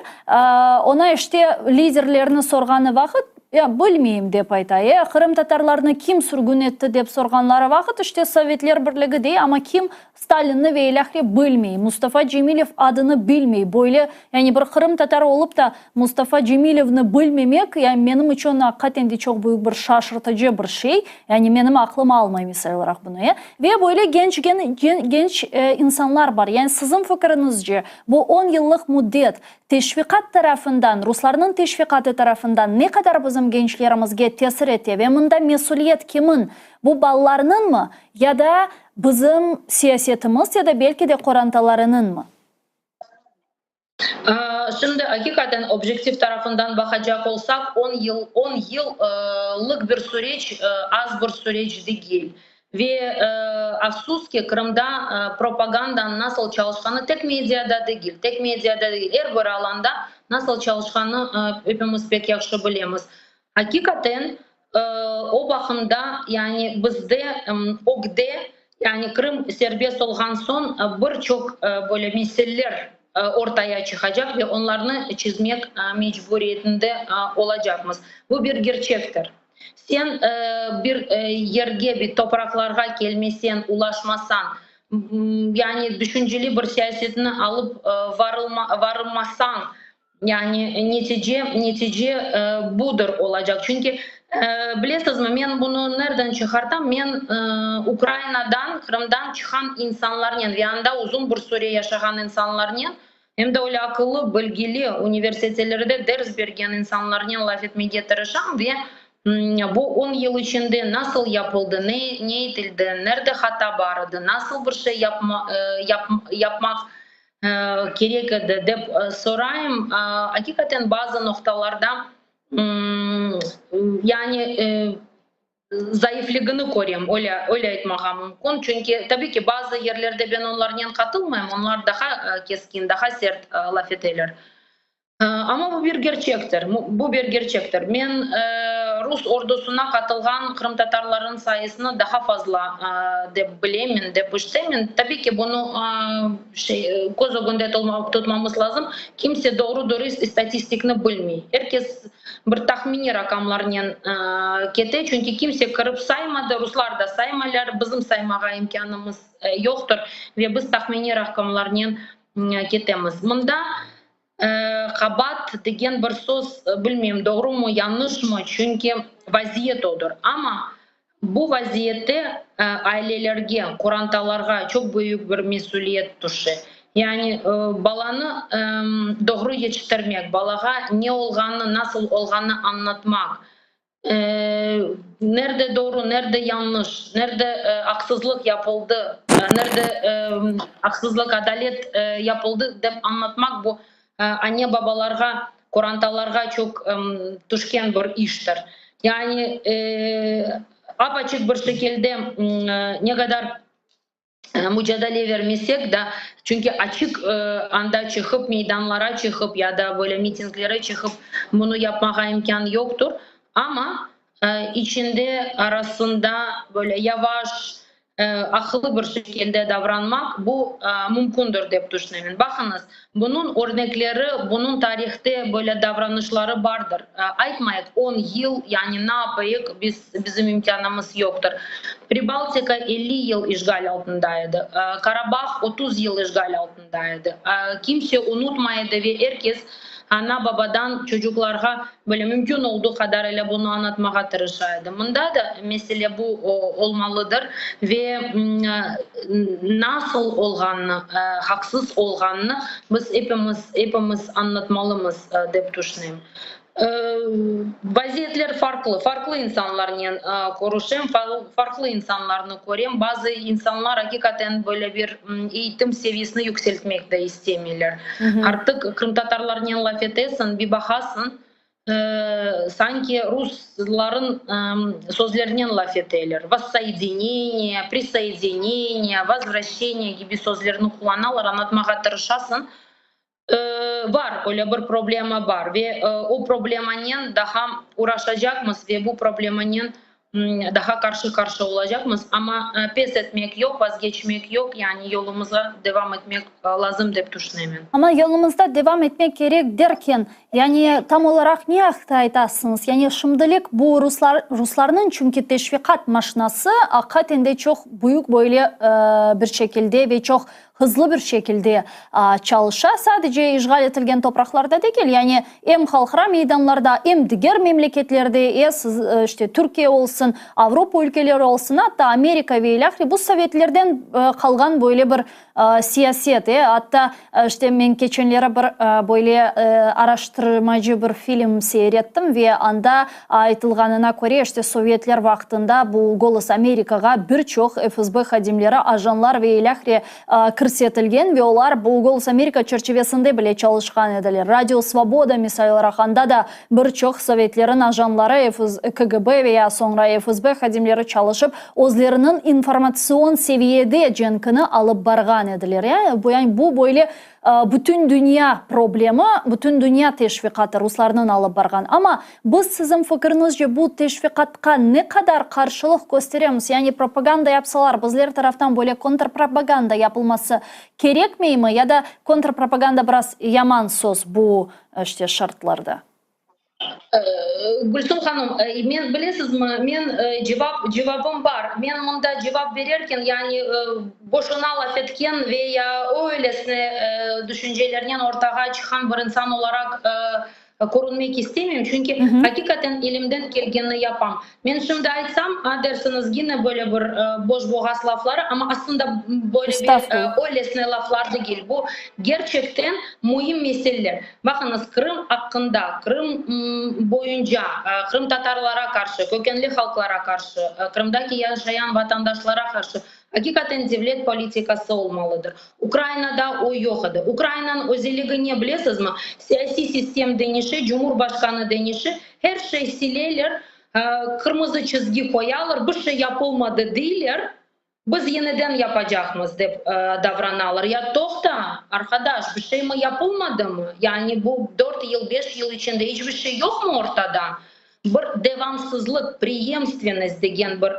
Speaker 1: oña, işte, liderlerni sorğanı vaqıt, ya, bilmeyim, dep ayta. Qırımtatarlarnı kim sürgün etti, dep sorğanları vaqıt, işte, Sovetler Birligi dey, amma kim Stalinni ve ilâhre bilmey, Mustafa Cemilev adını bilmey. Böyle, yani bir qırımtatar olıp da Mustafa Cemilevni bilmemek, yani menim içün aqiqaten de çoq büyük bir şaşırtıcı bir şey. Yani menim aqlım almay, misal olaraq, bunı. Ve böyle genç, genç insanlar bar. Yani siziñ fikiriñizce, bu 10 yıllıq müddet teşviqat tarafından, ruslarnıñ teşviqatı tarafından ne qadar bizim gençlerimizge tesir ete ve mında mesüliyet kimin? Bu balalarnıñmı ya da bizim siyasetimiz ya da belki de qorantalarınıñmı?
Speaker 2: Şimdi aqiqaten obyektiv tarafından baqacaq olsaq, 10 yıl, 10 yıllıq bir süreç az bir süreç degil. Ve afsus ki, Qırımda propagandanıñ nasıl çalışqanı tek mediada degil, tek mediada degil, er bir alanda nasıl çalışqanı epimiz pek yahşı bilemiz. Aqiqaten o baqımda, yani bizde ögde, yani Qırım serbest olğan soñ bir çoq böyle meseleler ortaya çıqacaq ve onlarnı çezmek mecburiyetinde olacaqmız. Bu bir gerçektir. Sen bir yerge, bir topraqlarğa kelmesen, ulaşmasañ, yani düşünceli bir siyasetni alıp varılmasañ, yani netice budır olacaq. Çünki, bilesizmi, men bunı nereden çıqartam? Men Ukrainadan, Qırımdan çıqqan insanlarnen ve anda uzun bir süre yaşağan insanlarnen, em de öyle aqıllı, bilgili, universitetlerde ders bergen insanlarnen laf etmege tırışam ve bu 10 yıl içinde nasıl yapıldı, ne etildi, nerede hata bar edi, nasıl bir şey yapmaq kerek edi, dep sorayım. Aqiqaten bazı noqtalarda yani zayıflığını körem, öyle aytmağa mümkün. Çünki, tabii ki, bazı yerlerde ben onlarnen qatılmayım, onlar daha keskin, daha sert laf eteler. Amma bu bir gerçektir, bu bir gerçektir. Men rus ordusına qatılğan qırımtatarlarnıñ sayısını daha fazla dep bilemen, dep işitemen. Tabii ki, bunı şey köz ögünde tutmamız lazım. Kimse doğru-dürüst istatistikni bilmey. Er kes bir tahminiy raqamlarnen kete, çünki kimse kirip saymadı, ruslar da saymaylar, bizim saymağa imkânımız yoqtır ve biz tahminiy raqamlarnen ketemiz. Mında qabaat degen bir söz, bilmeyim, doğrumı, yañlışmı, çünki vaziyet odır. Amma bu vaziyette ailelerge, qorantalarğa çoq büyük bir mesüliyet tüşe. Yani balanı doğru yetiştirmek, balağa ne olğanını, nasıl olğanını añlatmaq, nerede doğru, nerede yañlış, nerede aqsızlıq yapıldı, nerede aqsızlıq, adalet yapıldı dep añlatmaq, bu anne babalarğa, qorantalarğa çoq tüşken bir iştir. Yani ap-açıq bir şekilde ne qadar mucadele vermesek da, çünki açıq anda çıqıp, meydanlara çıqıp ya da böyle mitinglere çıqıp bunı yapmağa imkân yoqtur, amma içinde, arasında böyle yavaş, aqıllı bir şekilde davranmaq bu mümkündür dep tüşünemen. Baqıñız, bunıñ örnekleri, bunıñ tarihte böyle davranışları bardır. Aytmayıq 10 yıl, yani ne yapayıq, biz, bizim imkânımız yoqtır. Pribaltika 50 yıl işğal altında edi. Karabah 30 yıl işğal altında edi. Kimse unutmay edi ve er kes. Ana-babadan çocuqlarğa böyle mümkün olduğu qadar ile bunı añlatmağa tırışa edi. Mında da mesele bu olmalıdır ve nasıl olğanını, haqsız olğanını biz epimiz, epimiz añlatmalımız, dep tüşünem. Vaziyetler farqlı, farqlı insanlarnen körüşem, farqlı insanlarnı körem. Bazı insanlar aqiqaten böyle bir eğitim seviyesini yükseltmek de istemeyler. Artıq qırımtatarlarnen laf etesiñ, bir baqasıñ, sanki rusların sözlerinen laf eteler. Vossoedinение, prisоединение, vozvraşçeniye kibi sözlerni qullanalar, añlatmağa tırışasıñ. Bar, öyle bir problema bar ve o problemanen daha uğraşacaqmız ve bu problemanen daha qarşı-qarşı olacaqmız, amma pes etmek yoq, vazgeçmek yoq, yani yolumızğa devam etmek lazım dep tüşünemen.
Speaker 1: Amma yolumızda devam etmek kerek derken, yani tam olaraq ne aqta aytasıñız? Yani şimdilik bu ruslar, ruslarnıñ çünki teşviqat maşinası aqiqaten de çoq büyük böyle bir şekilde ve çoq hızlı bir şekilde çalışa, sadece işğal etilgen topraqlarda degil, yani em halqara meydanlarda, em diger memleketlerde, e, işte Türkiye olsun, Avropa ülkeleri olsun, atta Amerika ve ilâhre, bu sovetlerden qalğan böyle bir siyaset, e, atta işte men keçenleri bir böyle araştırmacı bir film seyir ettim ve anda aytılğanına köre, işte sovetler vaqtında bu Golos Amerikağa bir çoq FSB hadimleri, ajanlar ve ilâhre kirsetilgen ve olar bu Golos Amerika çerçivesinde bile çalışqan ediler. Radio Svoboda, misal olaraq, anda da bir çoq sovetlerin ajanları, KGB ve ya soñra FSB hadimleri çalışıp, özleriniñ informatsion seviyede cenkini alıp barğan ediler. Yani bu böyle Bütün dünya problemi, bütün dünya teşviqatı ruslarnıñ alıp barğan. Amma biz siziñ fikiriñizce bu teşviqatqa ne qadar qarşılıq kösteremiz? Yani propaganda yapsalar, bizler taraftan böyle kontrpropaganda yapılması kerekmeymi ya da kontrpropaganda biraz yaman söz bu işte şartlarda?
Speaker 2: Gülsüm hanım, men bilesizmi, men cevap, cevabım bar. Men mında cevap bererken, yani boşuna laf etken ve ya öylesine düşüncelernen ortağa çıqqan bir insan olaraq körünmek istemeyim. Çünki hakikaten elimden kelgenini yapam. Men şimdi aytsam, a dersiñiz, gene böyle bir boş boğaz lafları, amma aslında böyle bir öylesine laflar degil. Bu gerçekten müim meseleler. Baqıñız, Qırım aqqında, Qırım boyunca, qırımtatarlara qarşı, kökenli halqlara qarşı, Qırımdaki yaşayan vatandaşlara qarşı aqiqaten devlet politikası olmalıdır. Ukrainada o yoq edi. Ukrainanıñ özeligi ne bilesizmi? Siyasiy sistem deñişe, cumhurbaşqanı deñişe, her şey sileler, qırmızı çizgi qoyalar, bir şey yapılmadı deyler, Biz yeniden yapacaqmız, dep davranalar. Ya toqta, arqadaş, bir şey mi yapılmadımı? Yani bu dört yıl, beş yıl içinde iç bir şey yoqmı ortada? Bir devamsızlıq, preyemstvennost degen bir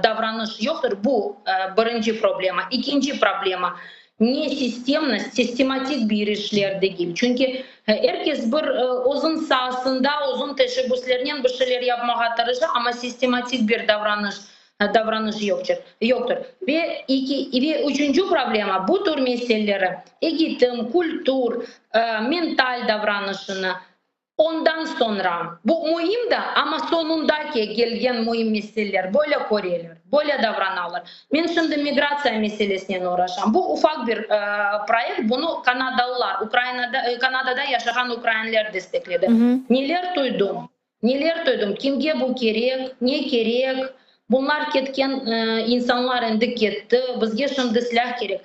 Speaker 2: davranış yoqtır. Bu, birinci problema. İkinci problema, ne sistemnost, sistematik bir işler degil. Çünki er kes bir özüñ saasında, özüñ teşebbüslernen bir şeyler yapmağa tırışa, amma sistematik bir davranış davranış yoqçır, yoqtır. Ve eki, ve üçünci problema, bu tür meseleleri, egitim, kültür, mental davranışını, ondan soñra, bu müim da, amma soñundaki kelgen müim meseleler, böyle köreler, böyle davranalar. Men şimdi migratsiya meselesinen oğraşam. Bu ufaq bir proyekt, bunı kanadalılar, Ukrainada, Kanadada yaşağan ukrainler destekledi. Neler duydum? Neler duydum, kimge bu kerek, ne kerek, bunlar ketken insanlar endi ketti, bizge şimdi silâh kerek.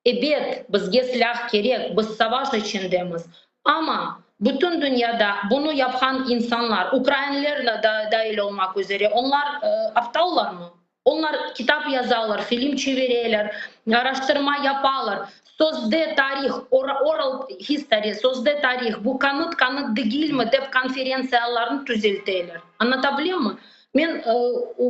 Speaker 2: Ebet, bizge silâh kerek, biz savaş içindemiz. Amma bütün dünyada bunı yapqan insanlar, ukrainler da dahil olmaq üzere, onlar aptallarmı? Onlar kitap yazalar, film çevireler, araştırma yapalar. Sözde tarih, oral history, sözde tarih, bu kanıt, kanıt degilmi dep konferentsiyalarnı tüzelteler. Anlatabilemmi? Men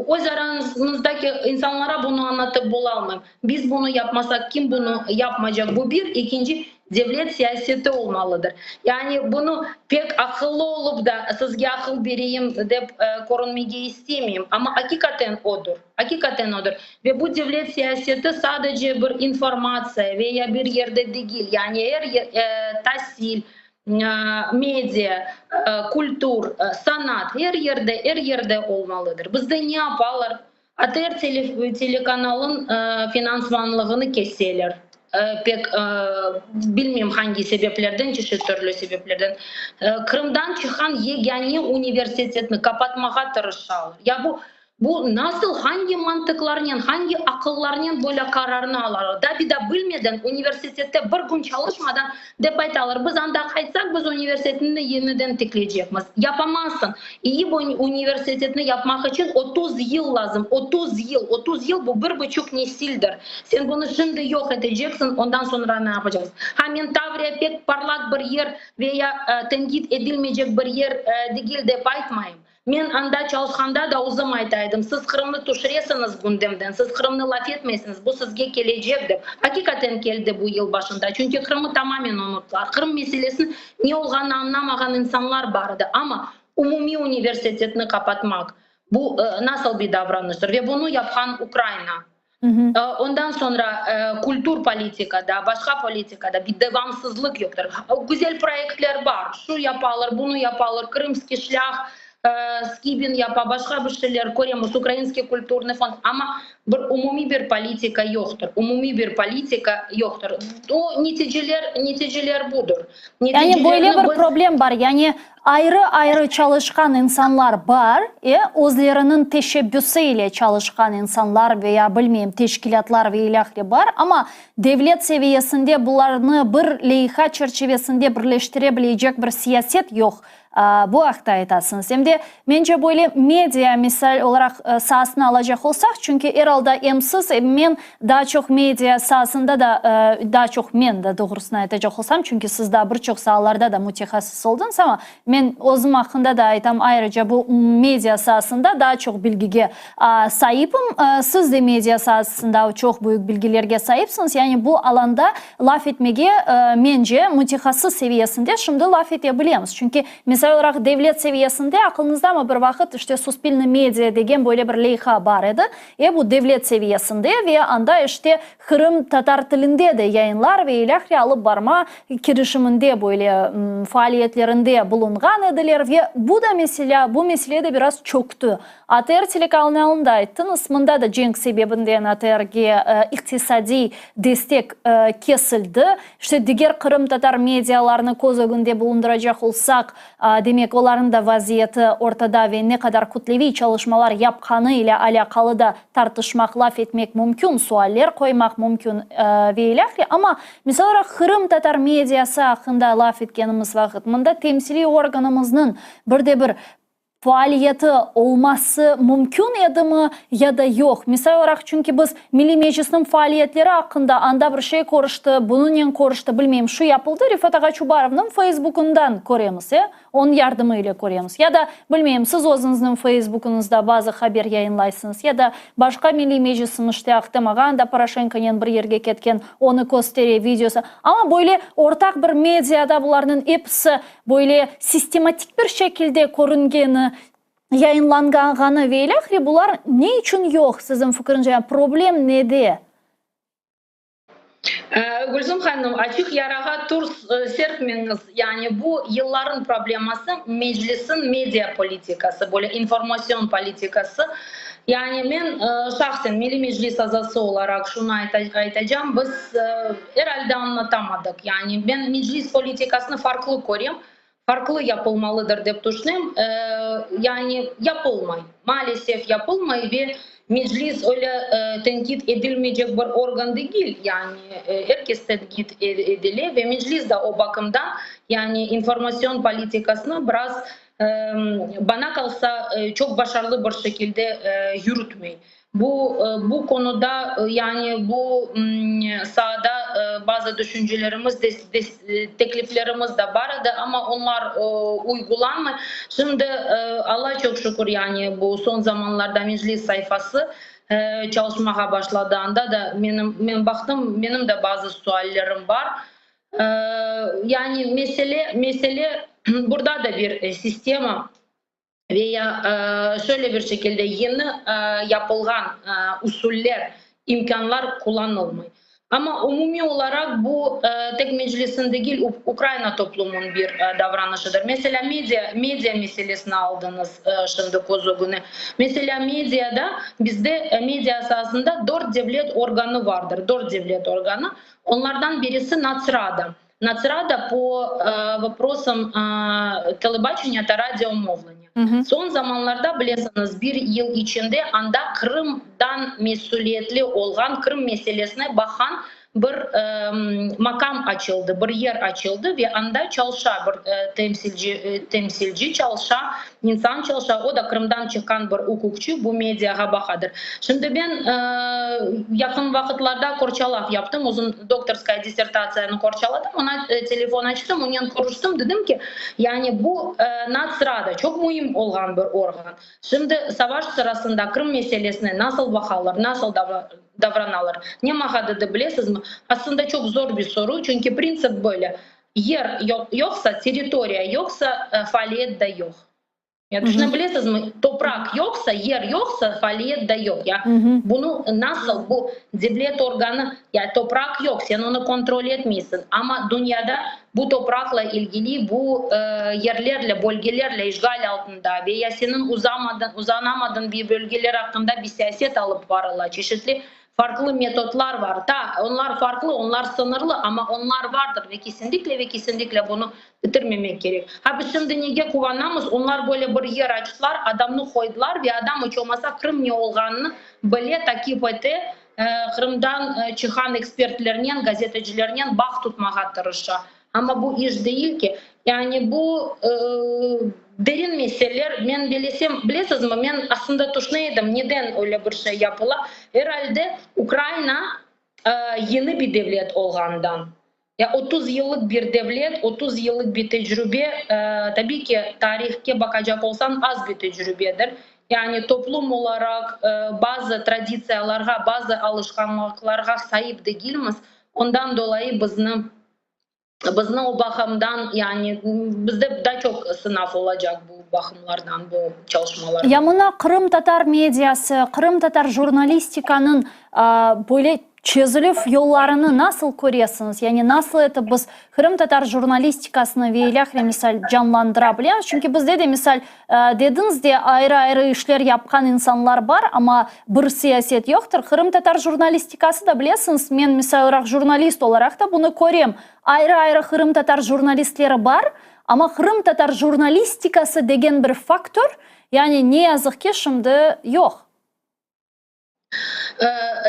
Speaker 2: öz aramızdaki insanlara bunı anlatıp bolalmayım. Biz bunı yapmasaq, kim bunı yapmaycaq? Bu bir. Ekinci, devlet siyaseti olmalıdır. Yani bunı pek aqıllı olıp da sizge aqıl bereyim dep körünmege istemeyim, amma aqiqaten odur, aqiqaten odur. Ve bu devlet siyaseti sadece bir informatsiya ve ya bir yerde degil, yani er tasil. Media, kültür, sanat, er yerde, er yerde olmalıdır. Bizde ne yapalar? ATR telekanalın finansmanlığını keseler. Pek bilmeyim hangi sebeplerden, çeşit türlü sebeplerden. Qırımdan çıqqan yegâne universitetni qapatmağa tırışalar. Ya bu Bu nasıl, hangi mantıqlarnen, hangi aqıllarnen böyle qararnı alalar? Daa bir daa bilmeden, universitette bir kün çalışmadan dep aytalar, biz anda qaytsaq, biz universitetni yeniden tikleycekmiz. Yapamazsıñ. İyi bir universitetni yapmaq içün 30 yıl lazım. 30 yıl. 30 yıl bu bir buçuq nesildir. Sen bunı şimdi yoq eteceksiñ, ondan soñra ne yapacaqsıñ? Ha, men Tavriya pek parlaq bir yer ve ya tenqit edilmeycek bir yer degil dep aytmayım. Men anda çalışqanda da özüm ayta edim, siz Qırımnı tüşüresiñiz gündemden, siz Qırımnı laf etmeysiñiz, bu sizge kelecek dep. Aqiqaten keldi bu yıl başında, çünki Qırımı tamamen unuttılar. Qırım meselesini ne olğanını añlamağan insanlar bar edi. Amma umumiy universitetni qapatmaq, bu nasıl bir davranıştır? Ve bunı yapqan Ukraina. Ondan soñra kültür politikada, başqa politikada bir devamsızlıq yoqtır. Güzel proyektler bar, şu yapalar, bunı yapalar, Krımskiy şlâh, Skibin yapa, başqa bir şeyler köremiz, Ukrainskiy külturnıy fond, amma bir umumiy bir politika yoqtır, umumiy bir politika yoqtır. O neticeler, neticeler budır.
Speaker 1: Yani böyle bir problem bar, yani ayrı-ayrı çalışqan insanlar bar, e, özleriniñ teşebbüsi ile çalışqan insanlar ve ya, bilmeyim, teşkilâtlar ve ilâhre bar, amma devlet seviyesinde bularnı bir leyha çerçivesinde birleştire bilecek bir siyaset yoq. Bu aqta aytasıñız. Em de, mence, böyle media, misal olaraq, saasını alacaq olsaq, çünki er alda em siz, em men daa çoq media saasında da, daa çoq men de, doğrusını aytacaq olsam, çünki siz daa bir çoq saalarda da mütehassıs oldıñız, amma men özüm aqqında da aytam, ayrıca bu media saasında daa çoq bilgige saipim. Siz de media saasında çoq büyük bilgilerge saipsiñiz, yani bu alanda laf etmege, mence, mütehassıs seviyesinde şimdi laf ete bilemiz. Çünki, misal olaraq, devlet seviyesinde, aqılıñızdamı, bir vaqıt, işte, Suspilne media degen böyle bir leyha bar edi. E, bu devlet seviyesinde ve anda, işte, qırımtatar tilinde de yayınlar ve ilâhre alıp barma kirişiminde böyle faaliyetlerinde bulunğan ediler ve bu da meselâ, bu mesele de biraz çöktü. ATR telekanalını da ayttıñız, mında da cenk sebebinden ATRge iqtisadiy destek kesildi. İşte, diger qırımtatar medialarını köz ögünde bulundıracaq olsaq, demek, olarnıñ da vaziyeti ortada ve ne qadar kütleviy çalışmalar yapqanı ile alâqalı da tartışmaq, laf etmek mümkün, sualler qoymaq mümkün ve ilâhre. Amma, misal olaraq, qırımtatar mediası aqqında laf etkenimiz vaqıt, mında temsiliy organımıznıñ bir de bir faaliyeti olması mümkün edimi ya da yoq? Misal olaraq, çünki biz Milliy Meclisniñ faaliyetleri aqqında anda bir şey körüşti, bunınen körüşti, bilmeyim, şu yapıldı, Refat ağa Çubarovnıñ Feysbukından köremiz, e, onıñ yardımı ile köremiz. Ya da, bilmeyim, siz özüñizniñ Feysbukuñızda bazı haber yayınlaysıñız, ya da başqa Milliy Meclisniñ işte Ahtem ağa anda Poroşenkonen bir yerge ketken, onı köstere, videosı. Amma böyle ortaq bir mediada bularnıñ episi Böyle sistematik bir şekilde körüngeni, yayınlanğanı ve ilâhre bular ne içün yoq, siziñ fikriñce, yani problem nede?
Speaker 2: Gülsüm hanım, açıq yarağa tuz serpmeñiz. Yani bu yılların probleması, Meclisniñ media politikası, böyle informatsion politikası. Yani men şahsen Milliy Meclis azası olaraq şunı aytacam, biz er alde añlatamadıq. Yani men Meclis politikasını farqlı körem, farqlı yapılmalıdır dep tüşünem. Yani yapılmay, maalesef yapılmay ve Meclis öyle tenqit edilmeycek bir organ degil. Yani er kes tenqit edile ve Meclis de o baqımdan yani informatsion politikasını biraz Bana qalsa, çoq başarılı bir şekilde yürütmey. Bu, bu konuda, yani bu saada bazı düşüncelerimiz, tekliflerimiz de bar edi, amma onlar uygulanmay. Şimdi, Alla çoq şükür, yani bu soñ zamanlarda Meclis sayfası çalışmağa başladı. Anda da menim, men baqtım, menim de bazı suallerim bar. Yani mesele, mesele burada da bir sistema ve ya şöyle bir şekilde yeni yapılğan usuller, imkânlar qullanılmay. Amma umumiy olaraq bu tek Meclisniñ degil, Ukraina toplumınıñ bir davranışıdır. Meselâ, media, media meselesini aldıñız şimdi köz ögüne. Meselâ, mediada bizde media saasında dört devlet organı vardır, dört devlet organı. Onlardan birisi Natsrada. Natsrada po voprosam telebaçeniya ta radiomovleniya. Soñ zamanlarda, bilesiñiz, bir yıl içinde anda Qırımdan mesüliyetli olğan, Qırım meselesine baqan bir makam açıldı, bir yer açıldı ve anda çalışa bir temsilci, temsilci çalışa, insan çalışa, o da Qırımdan çıqqan bir uquqçı, bu mediağa baqadır. Şimdi ben yaqın vaqıtlarda qorçalav yaptım, özüm doktorskaya dissertatsiyanı qorçaladım, oña telefon açtım, onen körüştim, dedim ki, yani bu Natsrada çoq müim olğan bir organ. Şimdi savaş sırasında Qırım meselesine nasıl baqalar, nasıl davranalar? Ne maña dedi, bilesizmi? Aslında çoq zor bir soru, çünki printsip böyle, yer yoqsa, territoriya yoqsa, faaliyet de yoq. Ya tüşüne bilesizmi, topraq yoqsa, yer yoqsa, faaliyet de yoq. Ya bunı nasıl bu devlet organı, ya topraq yoq, sen onı kontrol etmeysiñ, amma dünyada bu topraqla ilgili, bu yerlerle, bölgelerle işğal altında ve ya seniñ uzamadın, uzanamadığın bir bölgeler aqqında bir siyaset alıp barıla, çeşitli Farqlı metodlar bar. Ta, onlar farqlı, onlar sıñırlı, amma onlar bardır ve kesinlikle ve kesinlikle bunı bitirmemek kerek. Ha, biz şimdi nege quvanamız, onlar böyle bir yer açtılar, adamnı qoydılar ve adam iç olmasa Qırım ne olğanını bile, takip ete, Qırımdan çıqan ekspertlernen, gazetecilernen bağ tutmağa tırışa. Amma bu iş değil ki. Yani bu derin meseleler. Men bilesem, bilesizmi, men aslında tüşüne edim, neden öyle bir şey yapıla. Er alde Ukraina yeni bir devlet olğandan. Ya 30 yıllıq bir devlet, 30 yıllıq bir tecrübe, tabiy ki, tarihke baqacaq olsañ, az bir tecrübedir. Yani toplum olaraq bazı traditsiyalarğa, bazı alışqanlıqlarğa saip degilmiz. Ondan dolayı bizni bizni o baqımdan, yani bizde daa çoq sınav olacaq bu baqımlardan, bu çalışmalardan.
Speaker 1: Ya mına qırımtatar mediası, qırımtatar jurnalistikanıñ böyle çezilüv yollarını nasıl köresiñiz? Yani nasıl etip biz qırımtatar jurnalistikasını ve ilâhre misal canlandıra bilemiz? Çünki bizde de misal Dediñiz de, ayrı-ayrı işler yapqan insanlar bar, amma bir siyaset yoqtır. Qırımtatar jurnalistikası da, bilesiñiz, men misal olaraq jurnalist olaraq da bunı körem, ayrı-ayrı qırımtatar jurnalistleri bar, amma qırımtatar jurnalistikası degen bir faktor, yani ne yazıq ki, şimdi yoq.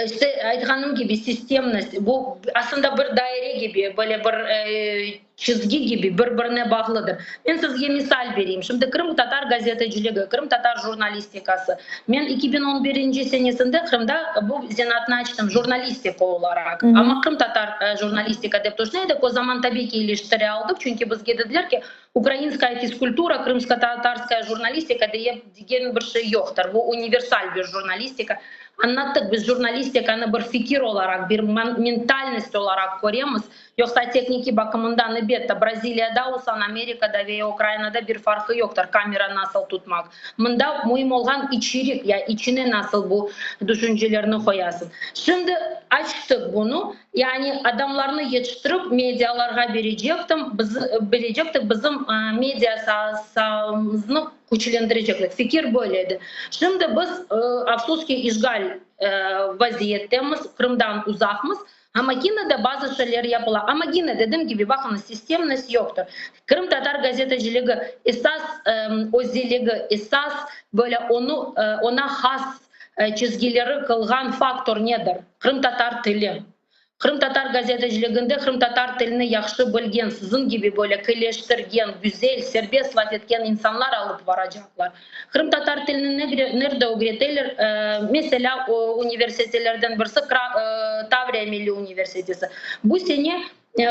Speaker 2: İşte, aytqanım kibi, sistemnost, bu aslında bir daire kibi, böyle bir çizgi kibi bir-birine bağlıdır. Men sizge misal bereyim. Şimdi qırımtatar gazeteciligi, qırımtatar jurnalistikası. Men 2011 senesinde Qırımda bu zenaatnı açtım, jurnalistika olaraq. Amma qırımtatar jurnalistika dep tüşüne edik. O zaman, tabiy ki, iliştire aldıq, çünki bizge dediler ki, Ukrainskaya fizkultura, krımskotatarskaya jurnalistika deye degen bir şey yoqtır. Bu universal bir jurnalistika. Añlattıq, biz jurnalistikanı bir fikir olaraq, bir mentalnost olaraq köremiz. Yoqsa teknikiy baqımından, elbette, Braziliyada olsañ, Amerikada veya Ukrainada bir farqı yoqtır, kamera nasıl tutmaq. Mında müim olğan içerik, ya içine nasıl bu düşüncelerni qoyasıñ. Şimdi açtıq bunı. Yani adamlarnı yetiştirip medialarğa berecektim, biz, berecektik, bizim media saamıznı küçlendirecektik. Fikir böyle edi. Şimdi biz, afsus ki, işğal vaziyettemiz, Qırımdan uzaqmız, amma yine de bazı şeyler yapıla. Amma yine, dedim kibi, baqıñız, sistemnost yoqtır. Qırımtatar gazetaciligi esas özelligi, esas böyle onı, oña has çizgileri qılğan faktor nedir? Qırımtatar tili. Qırımtatar gazeteciliginde qırımtatar tilini yahşı bilgen, siziñ kibi böyle keleştirgen, güzel, serbest laf etken insanlar alıp baracaqlar. Qırımtatar tilini nerde ögreteler? Meselâ, universitelerden birisi, Tavriya milliy universiteti. Bu sene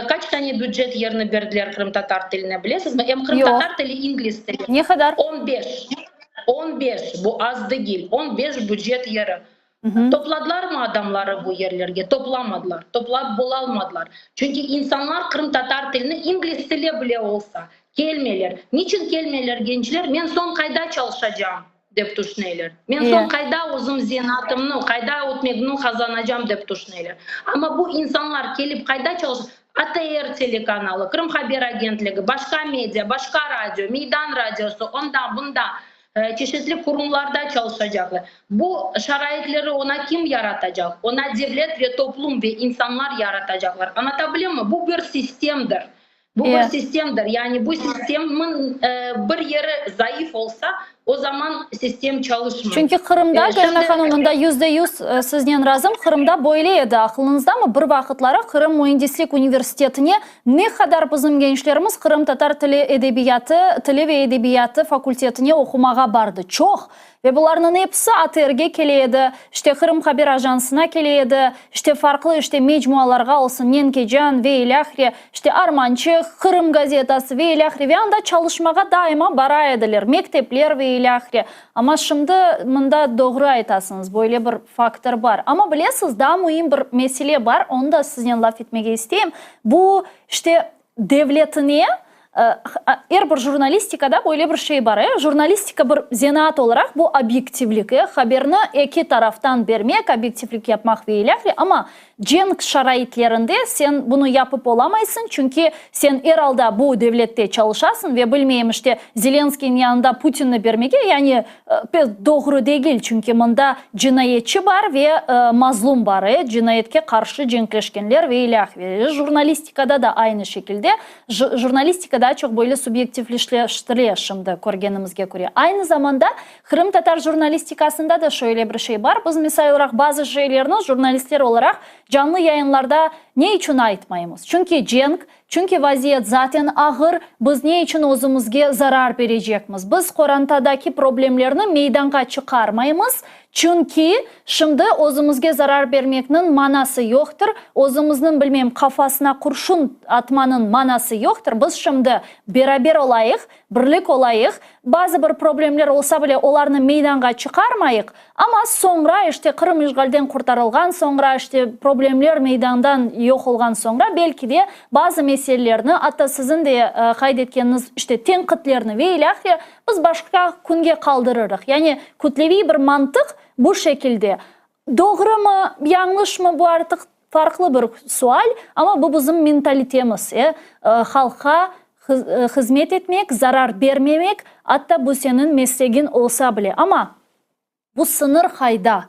Speaker 2: qaç tane bücet yerini berdiler qırımtatar tiline, bilesizmi? Em qırımtatar tili, ingliz tili.
Speaker 1: Ne qadar?
Speaker 2: On beş. 15, bu az degil. 15 bücet yeri. Topladılarmı adamları bu yerlerge? Toplamadılar. Toplap bolalmadılar. Çünki insanlar qırımtatar tilini, ingliz tili bile olsa, kelmeyler. Niçün kelmeyler gençler? Men soñ qayda çalışacağım? dep tüşüneler. Men soñ qayda özüm zenaatımnı, qayda ötmegimni qazanacam dep tüşüneler. Amma bu insanlar kelip qayda çalışa? ATR telekanalı, Krım Haber Agentligi, başqa media, başqa radio, Meydan radiosı, onda, bunda, çeşitli qurumlarda çalışacaqlar. Bu şaraitleri oña kim yaratacaq? Oña devlet ve toplum ve insanlar yaratacaqlar. Añlata bilemmi? Bu bir sistemdir. Bu bir sistemdir. Yani bu sistemin bir yeri zayıf olsa, o zaman sistem çalışmay.
Speaker 1: Çünki Qırımda, Galina hanım, mında 100% siznen razım, Qırımda böyle edi, aqılıñızdamı, bir vaqıtları Qırım müendislik universitetine ne qadar bizim gençlerimiz qırımtatar tili, edebiyatı, tili ve edebiyatı fakultetine oqumağa bardı. Çoq. Ve bularnıñ episi ATRge kele edi, işte Qırım haber ajansına kele edi, işte farqlı işte mecmualarğa olsun, Nenkecan ve ilâhre, işte Armançıq, Qırım gazetası ve ilâhre ve anda çalışmağa daima bara ediler, mektepler ve ilâhre. Amma şimdi mında doğru aytasıñız, böyle bir faktor bar. Amma bilesiz, daa müim bir mesele bar, onı da siznen laf etmege isteyim. Bu, işte, devletine, Er bir jurnalistikada böyle bir şey bar, e, jurnalistika bir zenaat olaraq bu obyektivlik, e, haberni eki taraftan bermek, obyektivlik yapmaq ve ilâhre, amma cenk şaraitlerinde sen bunı yapıp olamaysıñ, çünki sen er alda bu devlette çalışasıñ ve bilmeyim, işte, Zelenskiyniñ yanında Putinni bermege, yani, pek doğru degil, çünki mında cinayetçi bar ve mazlum bar, e, cinayetke qarşı cenkleşkenler ve ilâhre. Jurnalistikada da aynı şekilde. Jurnalistika daa çoq böyle subyektivleştire şimdi, körgenimizge köre. Aynı zamanda qırımtatar jurnalistikasında da şöyle bir şey bar, biz, misal olaraq, bazı şeylerni jurnalistler olaraq canlı yayınlarda ne içün aytmaymız? Çünki cenk, çünki vaziyet zaten ağır, biz ne içün özümizge zarar berecekmiz? Biz qorantadaki problemlerni meydanğa çıqarmaymız, Çünki şimdi özümizge zarar bermekniñ manası yoqtır, özümizniñ, bilmeyim, qafasına qurşun atmanıñ manası yoqtır. Biz şimdi beraber olayıq, birlik olayıq, bazı bir problemler olsa bile olarnı meydanğa çıqarmayıq, amma soñra, işte, Qırım işğalden qurtarılğan soñra, işte, problemler meydandan yoq olğan soñra, belki de, bazı meselelerni, atta siziñ de qayd etkeniñiz, işte, tenqitlerni ve ilâhre Biz başqa künge qaldırırıq. Yani kütleviy bir mantıq bu şekilde. Doğrumı, yañlışmı, bu artıq farqlı bir sual, amma bu bizim mentalitemiz, e, halqqa hızmet etmek, zarar bermemek, atta bu seniñ meslegiñ olsa bile. Amma Bu sıñır qayda?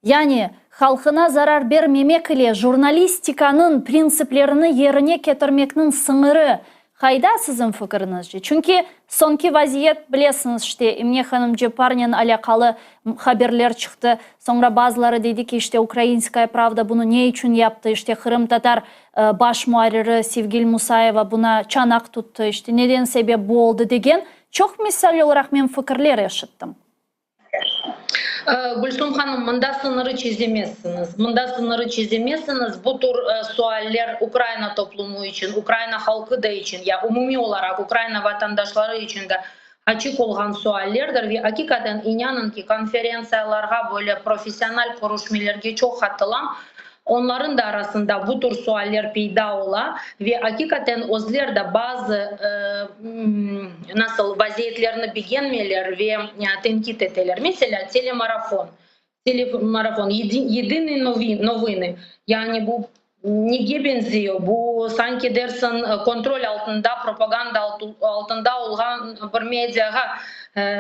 Speaker 1: Yani, halqına zarar bermemek ile jurnalistikanıñ printsiplerini yerine ketirmekniñ sıñırı qayda, siziñ fikiriñizce? Çünki soñki vaziyet, bilesiñiz, işte, Emine hanım Cepparnen alâqalı haberler çıqtı, soñra bazıları dedi ki, işte, Ukrainskaya pravda bunı ne içün yaptı, işte, qırımtatar baş muarriri Sevgil Musayeva buna çanaq tuttı, işte, neden sebep bu oldı degen çoq misal olaraq men fikirler eşittim.
Speaker 2: Gülsum hanım, mında sıñırı çezemezsiñiz. Mında sıñırı çezemezsiñiz. Bu tür sualler Ukraina toplumı içün, Ukraina halqı da içün, ya umumiy olaraq Ukraina vatandaşları içün de açıq olğan suallerdir. Ve aqiqaten, inanıñ ki, konferentsiyalarğa, böyle professional körüşmelerge çoq qatılam. Onların da arasında bu tür sualler peyda ola ve aqiqaten özler de bazı, nasıl, vaziyetlerni begenmeyler ve tenqit eteler. Meselâ, telemarafon, telemarafon, yedinıy novını, yani bu nege benziyor? Bu sanki dersiñ kontrol altında, propaganda altında olğan bir mediağa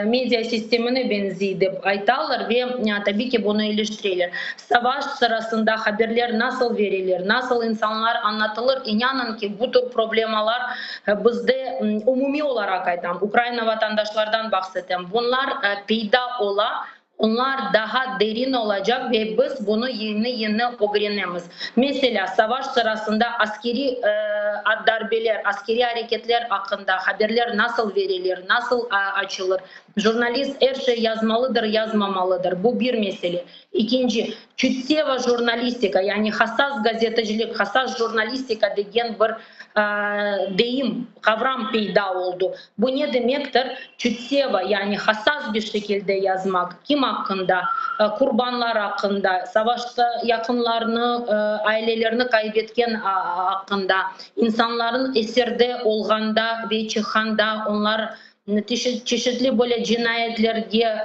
Speaker 2: media sistemine benziy dep aytalar ve tabiy ki bunı eleştireler. Savaş sırasında haberler nasıl verilir, nasıl insanlar añlatılır, inanıñ ki, bu tür problemalar bizde umumiy olaraq aytam, Ukraina vatandaşlardan bahs etem, bunlar peyda ola, onlar daha derin olacaq ve biz bunı yeni-yeni ögrenemiz. Meselâ, savaş sırasında askeriy darbeler, askeriy areketler aqqında haberler nasıl verilir, nasıl açılır, jurnalist er şey yazmalıdır, yazmamalıdır, bu bir mesele. İkinci, çutyeva jurnalistika, yani hassas gazetecilik, hassas jurnalistika degen bir deyim, qavram peyda oldu. Bu ne demektir? Çutyeva, yani hassas bir şekilde yazmaq, kim aqqında? Qurbanlar aqqında, savaşta yaqınlarını, ailelerini qaybetken aqqında, insanların esirde olğanda ve çıqqanda onlar. Çeşitli böyle cinayetlerge,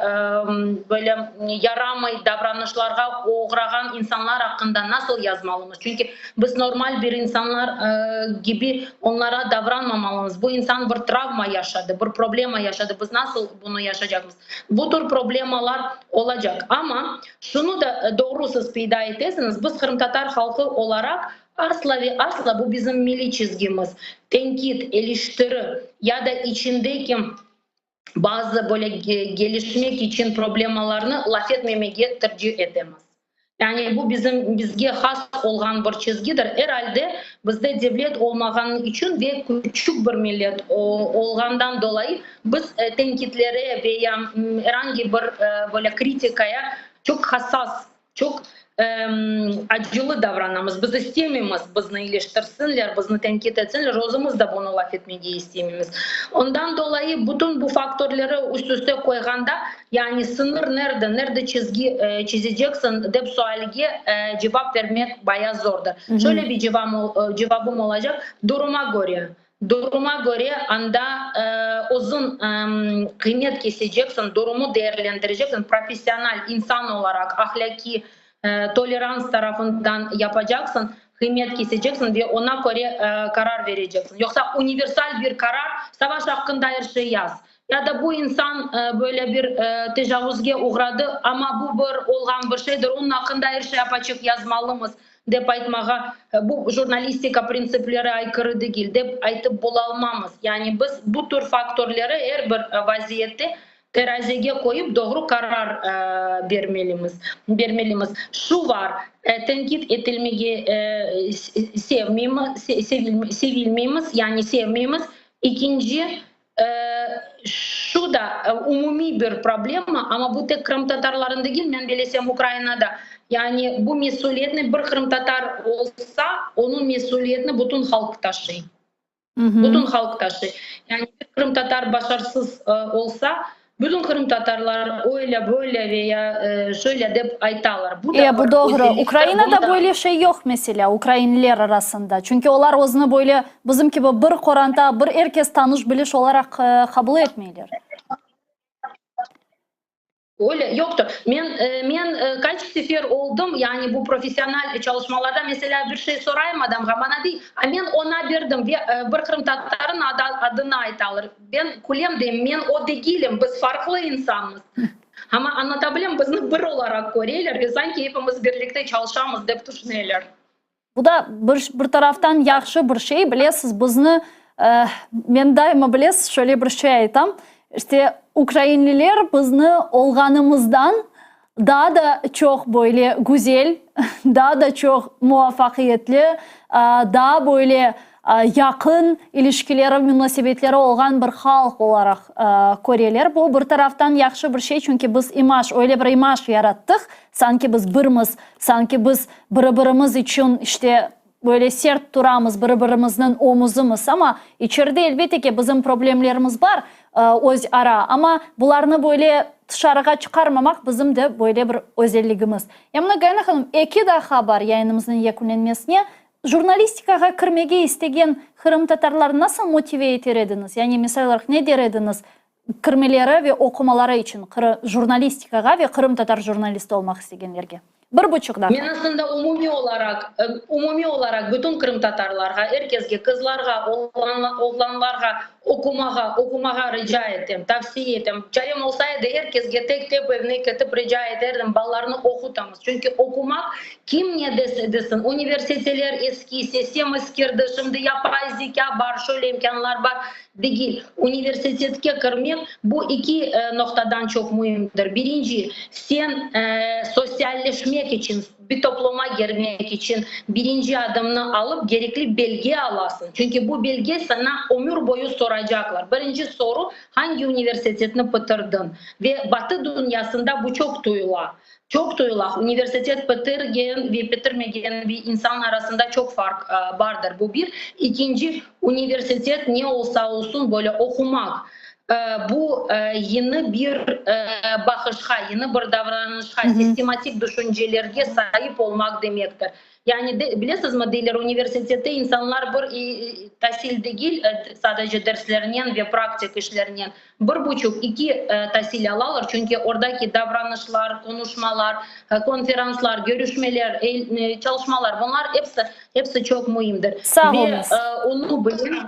Speaker 2: böyle yaramay davranışlarğa oğrağan insanlar aqqında nasıl yazmalımız? Çünki biz normal bir insanlar kibi onlara davranmamalımız. Bu insan bir travma yaşadı, bir problema yaşadı, biz nasıl bunı yaşacaqmız? Bu tür problemalar olacaq. Amma şunı da doğru siz peyda etesiñiz, biz qırımtatar halqı olaraq Asla ve asla bu bizim milliy çizgimiz, teñkid, eleştiri ya da içindeki bazı böyle gelişmek içün problemalarnı laf etmemege tercih etemiz. Yani bu bizim bizge has olğan bir çizgidir. Er alde bizde devlet olmağanı içün ve küçük bir millet olğandan dolayı biz teñkidlere ve ya er angi bir böyle kritikaya çoq hassas Çoq acılı davranamız. Biz istemeymiz, bizni eleştirsinler, bizni tenqit etsinler, özümiz de bunı laf etmege istemeymiz. Ondan dolayı bütün bu faktörleri üst üste qoyğanda, yani sıñır nerde, nerde çizgi çizeceksiñ dep sualge cevap bermek baya zordır. Şöyle bir cevabım olacaq, duruma köre. Duruma köre anda özüñ qıymet keseceksiñ, durumı değerlendireceksiñ, professional insan olaraq ahlâqiy tolerans tarafından yapacaqsıñ, qıymet keseceksiñ ve oña köre qarar bereceksiñ. Yoqsa universal bir qarar, savaş aqqında er şey yaz, ya da bu insan böyle bir tecavuzge oğradı, amma bu bir olğan bir şeydir, onıñ aqqında er şey apaçıq yazmalımız dep aytmağa, bu jurnalistika printsipleri aykırı degil, dep aytıp bolalmamız. Yani biz bu tür faktörleri er bir vaziyette terazege qoyıp doğru qarar bermelimiz, bermelimiz. Şu var, tenqit etilmege sevmeymiz, sevilmeymiz, yani sevmeymiz. İkinci, Şu da umumiy bir problema, amma bu tek qırımtatarların degil, men bilesem Ukrainada, yani bu mesüliyetni bir qırımtatar olsa, onıñ mesüliyetini bütün halq taşıy. Bütün halq taşıy. Yani bir qırımtatar başarsız olsa, bütün qırımtatarlar öyle, böyle ve ya şöyle dep aytalar.
Speaker 1: Bu da bu doğru. Ukrainada böyle şey yoq, meselâ, ukrainliler arasında. Çünki olar özüni böyle bizim kibi bir qoranta, bir er kes tanış-biliş olaraq qabul etmeyler.
Speaker 2: Öyle, yoqtır. Men, men qaç sefer oldım, yani bu professional çalışmalarda, meselâ, bir şey sorayım adamğa, bana dey, a men oña berdim ve bir qırımtatarın adını aytalar. Ben külem, deyim, men o degilim, biz farqlı insanmız. Amma añlata bilem, bizni bir olaraq köreler ve sanki epimiz birlikte çalışamız, dep tüşüneler.
Speaker 1: Bu da bir, bir taraftan yahşı bir şey, bilesiz, bizni, men daima, bilesiz, şöyle bir şey aytam, işte, ukrainliler bizni olğanımızdan daa da çoq böyle güzel, daa da çoq muvafaqiyetli, daa böyle yaqın ilişkileri, munasebetleri olğan bir halq olaraq köreler. Bu, bir taraftan, yahşı bir şey, çünki biz imaj, öyle bir imaj yarattıq, sanki biz birmiz, sanki biz biri-birimiz içün, işte, böyle sert turamız, biri-birimizniñ omuzımız. Amma içeride, elbette ki, bizim problemlerimiz bar öz ara, amma bularnı böyle tışarığa çıqarmamaq bizim de böyle bir özelligimiz. Ya mına, Gayana hanım, eki daqqa bar yayınımıznıñ yekünlenmesine. Jurnalistikağa kirmege istegen qırımtatarlarnı nasıl motive eter ediñiz? Yani, misal olaraq, ne der ediñiz kirmeleri ve oqumaları içün jurnalistikağa ve qırımtatar jurnalisti olmaq istegenlerge? Bir buçuq daqqa.
Speaker 2: Men aslında umumiy olaraq, umumiy olaraq bütün qırımtatarlarğa, er kesge, qızlarğa, oğlanlarğa oqumağa, oqumağa rica etem, tavsiye etem. Çarem olsa edi, er kesge tek-tek evine ketip rica eterdim, balalarnı oqutıñız. Çünki oqumaq, kim ne dese desin, universiteler eski, sistem eskirdi, şimdi yapay zekâ bar, şöyle imkânlar bar, degil. Universitetke kirmek, bu eki noqtadan çoq müimdir. Birinci, sen sosyalleşmek içün, bir topluma kirmek içün birinci adımnı alıp, kerekli belge alasıñ. Çünki bu belge saña ömür boyu soracaqlar. Birinci soru, hangi universitetni bitirdiñ? Ve Batı dünyasında bu çoq duyula. Çoq duyula. Universitet bitirgen ve bitirmegen bir insan arasında çoq farq bardır. Bu bir. İkinci, universitet ne olsa olsun, böyle oqumaq. Bu yeni bir baqışqa, yeni bir davranışqa, sistematik düşüncelerge saip olmaq demektir. Yani, bilesizmi, deyler, universitette insanlar bir tasil degil, sadece derslernen ve praktik işlernen, bir buçuq, iki tasil alalar, çünki oradaki davranışlar, qonuşmalar, konferanslar, körüşmeler, çalışmalar, bunlar episi, episi çoq müimdir.
Speaker 1: Sağ oluñız.
Speaker 2: Ve onı bilip.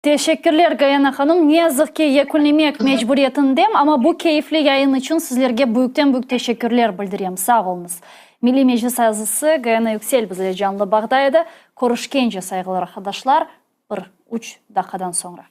Speaker 1: Teşekkürler, Gayana hanım. Ne yazıq ki, yekünlemek mecburiyetindem, amma bu keyfli yayın içün sizlerge büyükten-büyük teşekkürler bildirem. Sağ oluñız. Milliy Meclis azası Gayana Yüksel bizle canlı bağda edi. Körüşkence, sayğılı arqadaşlar, bir üç daqqadan soñra.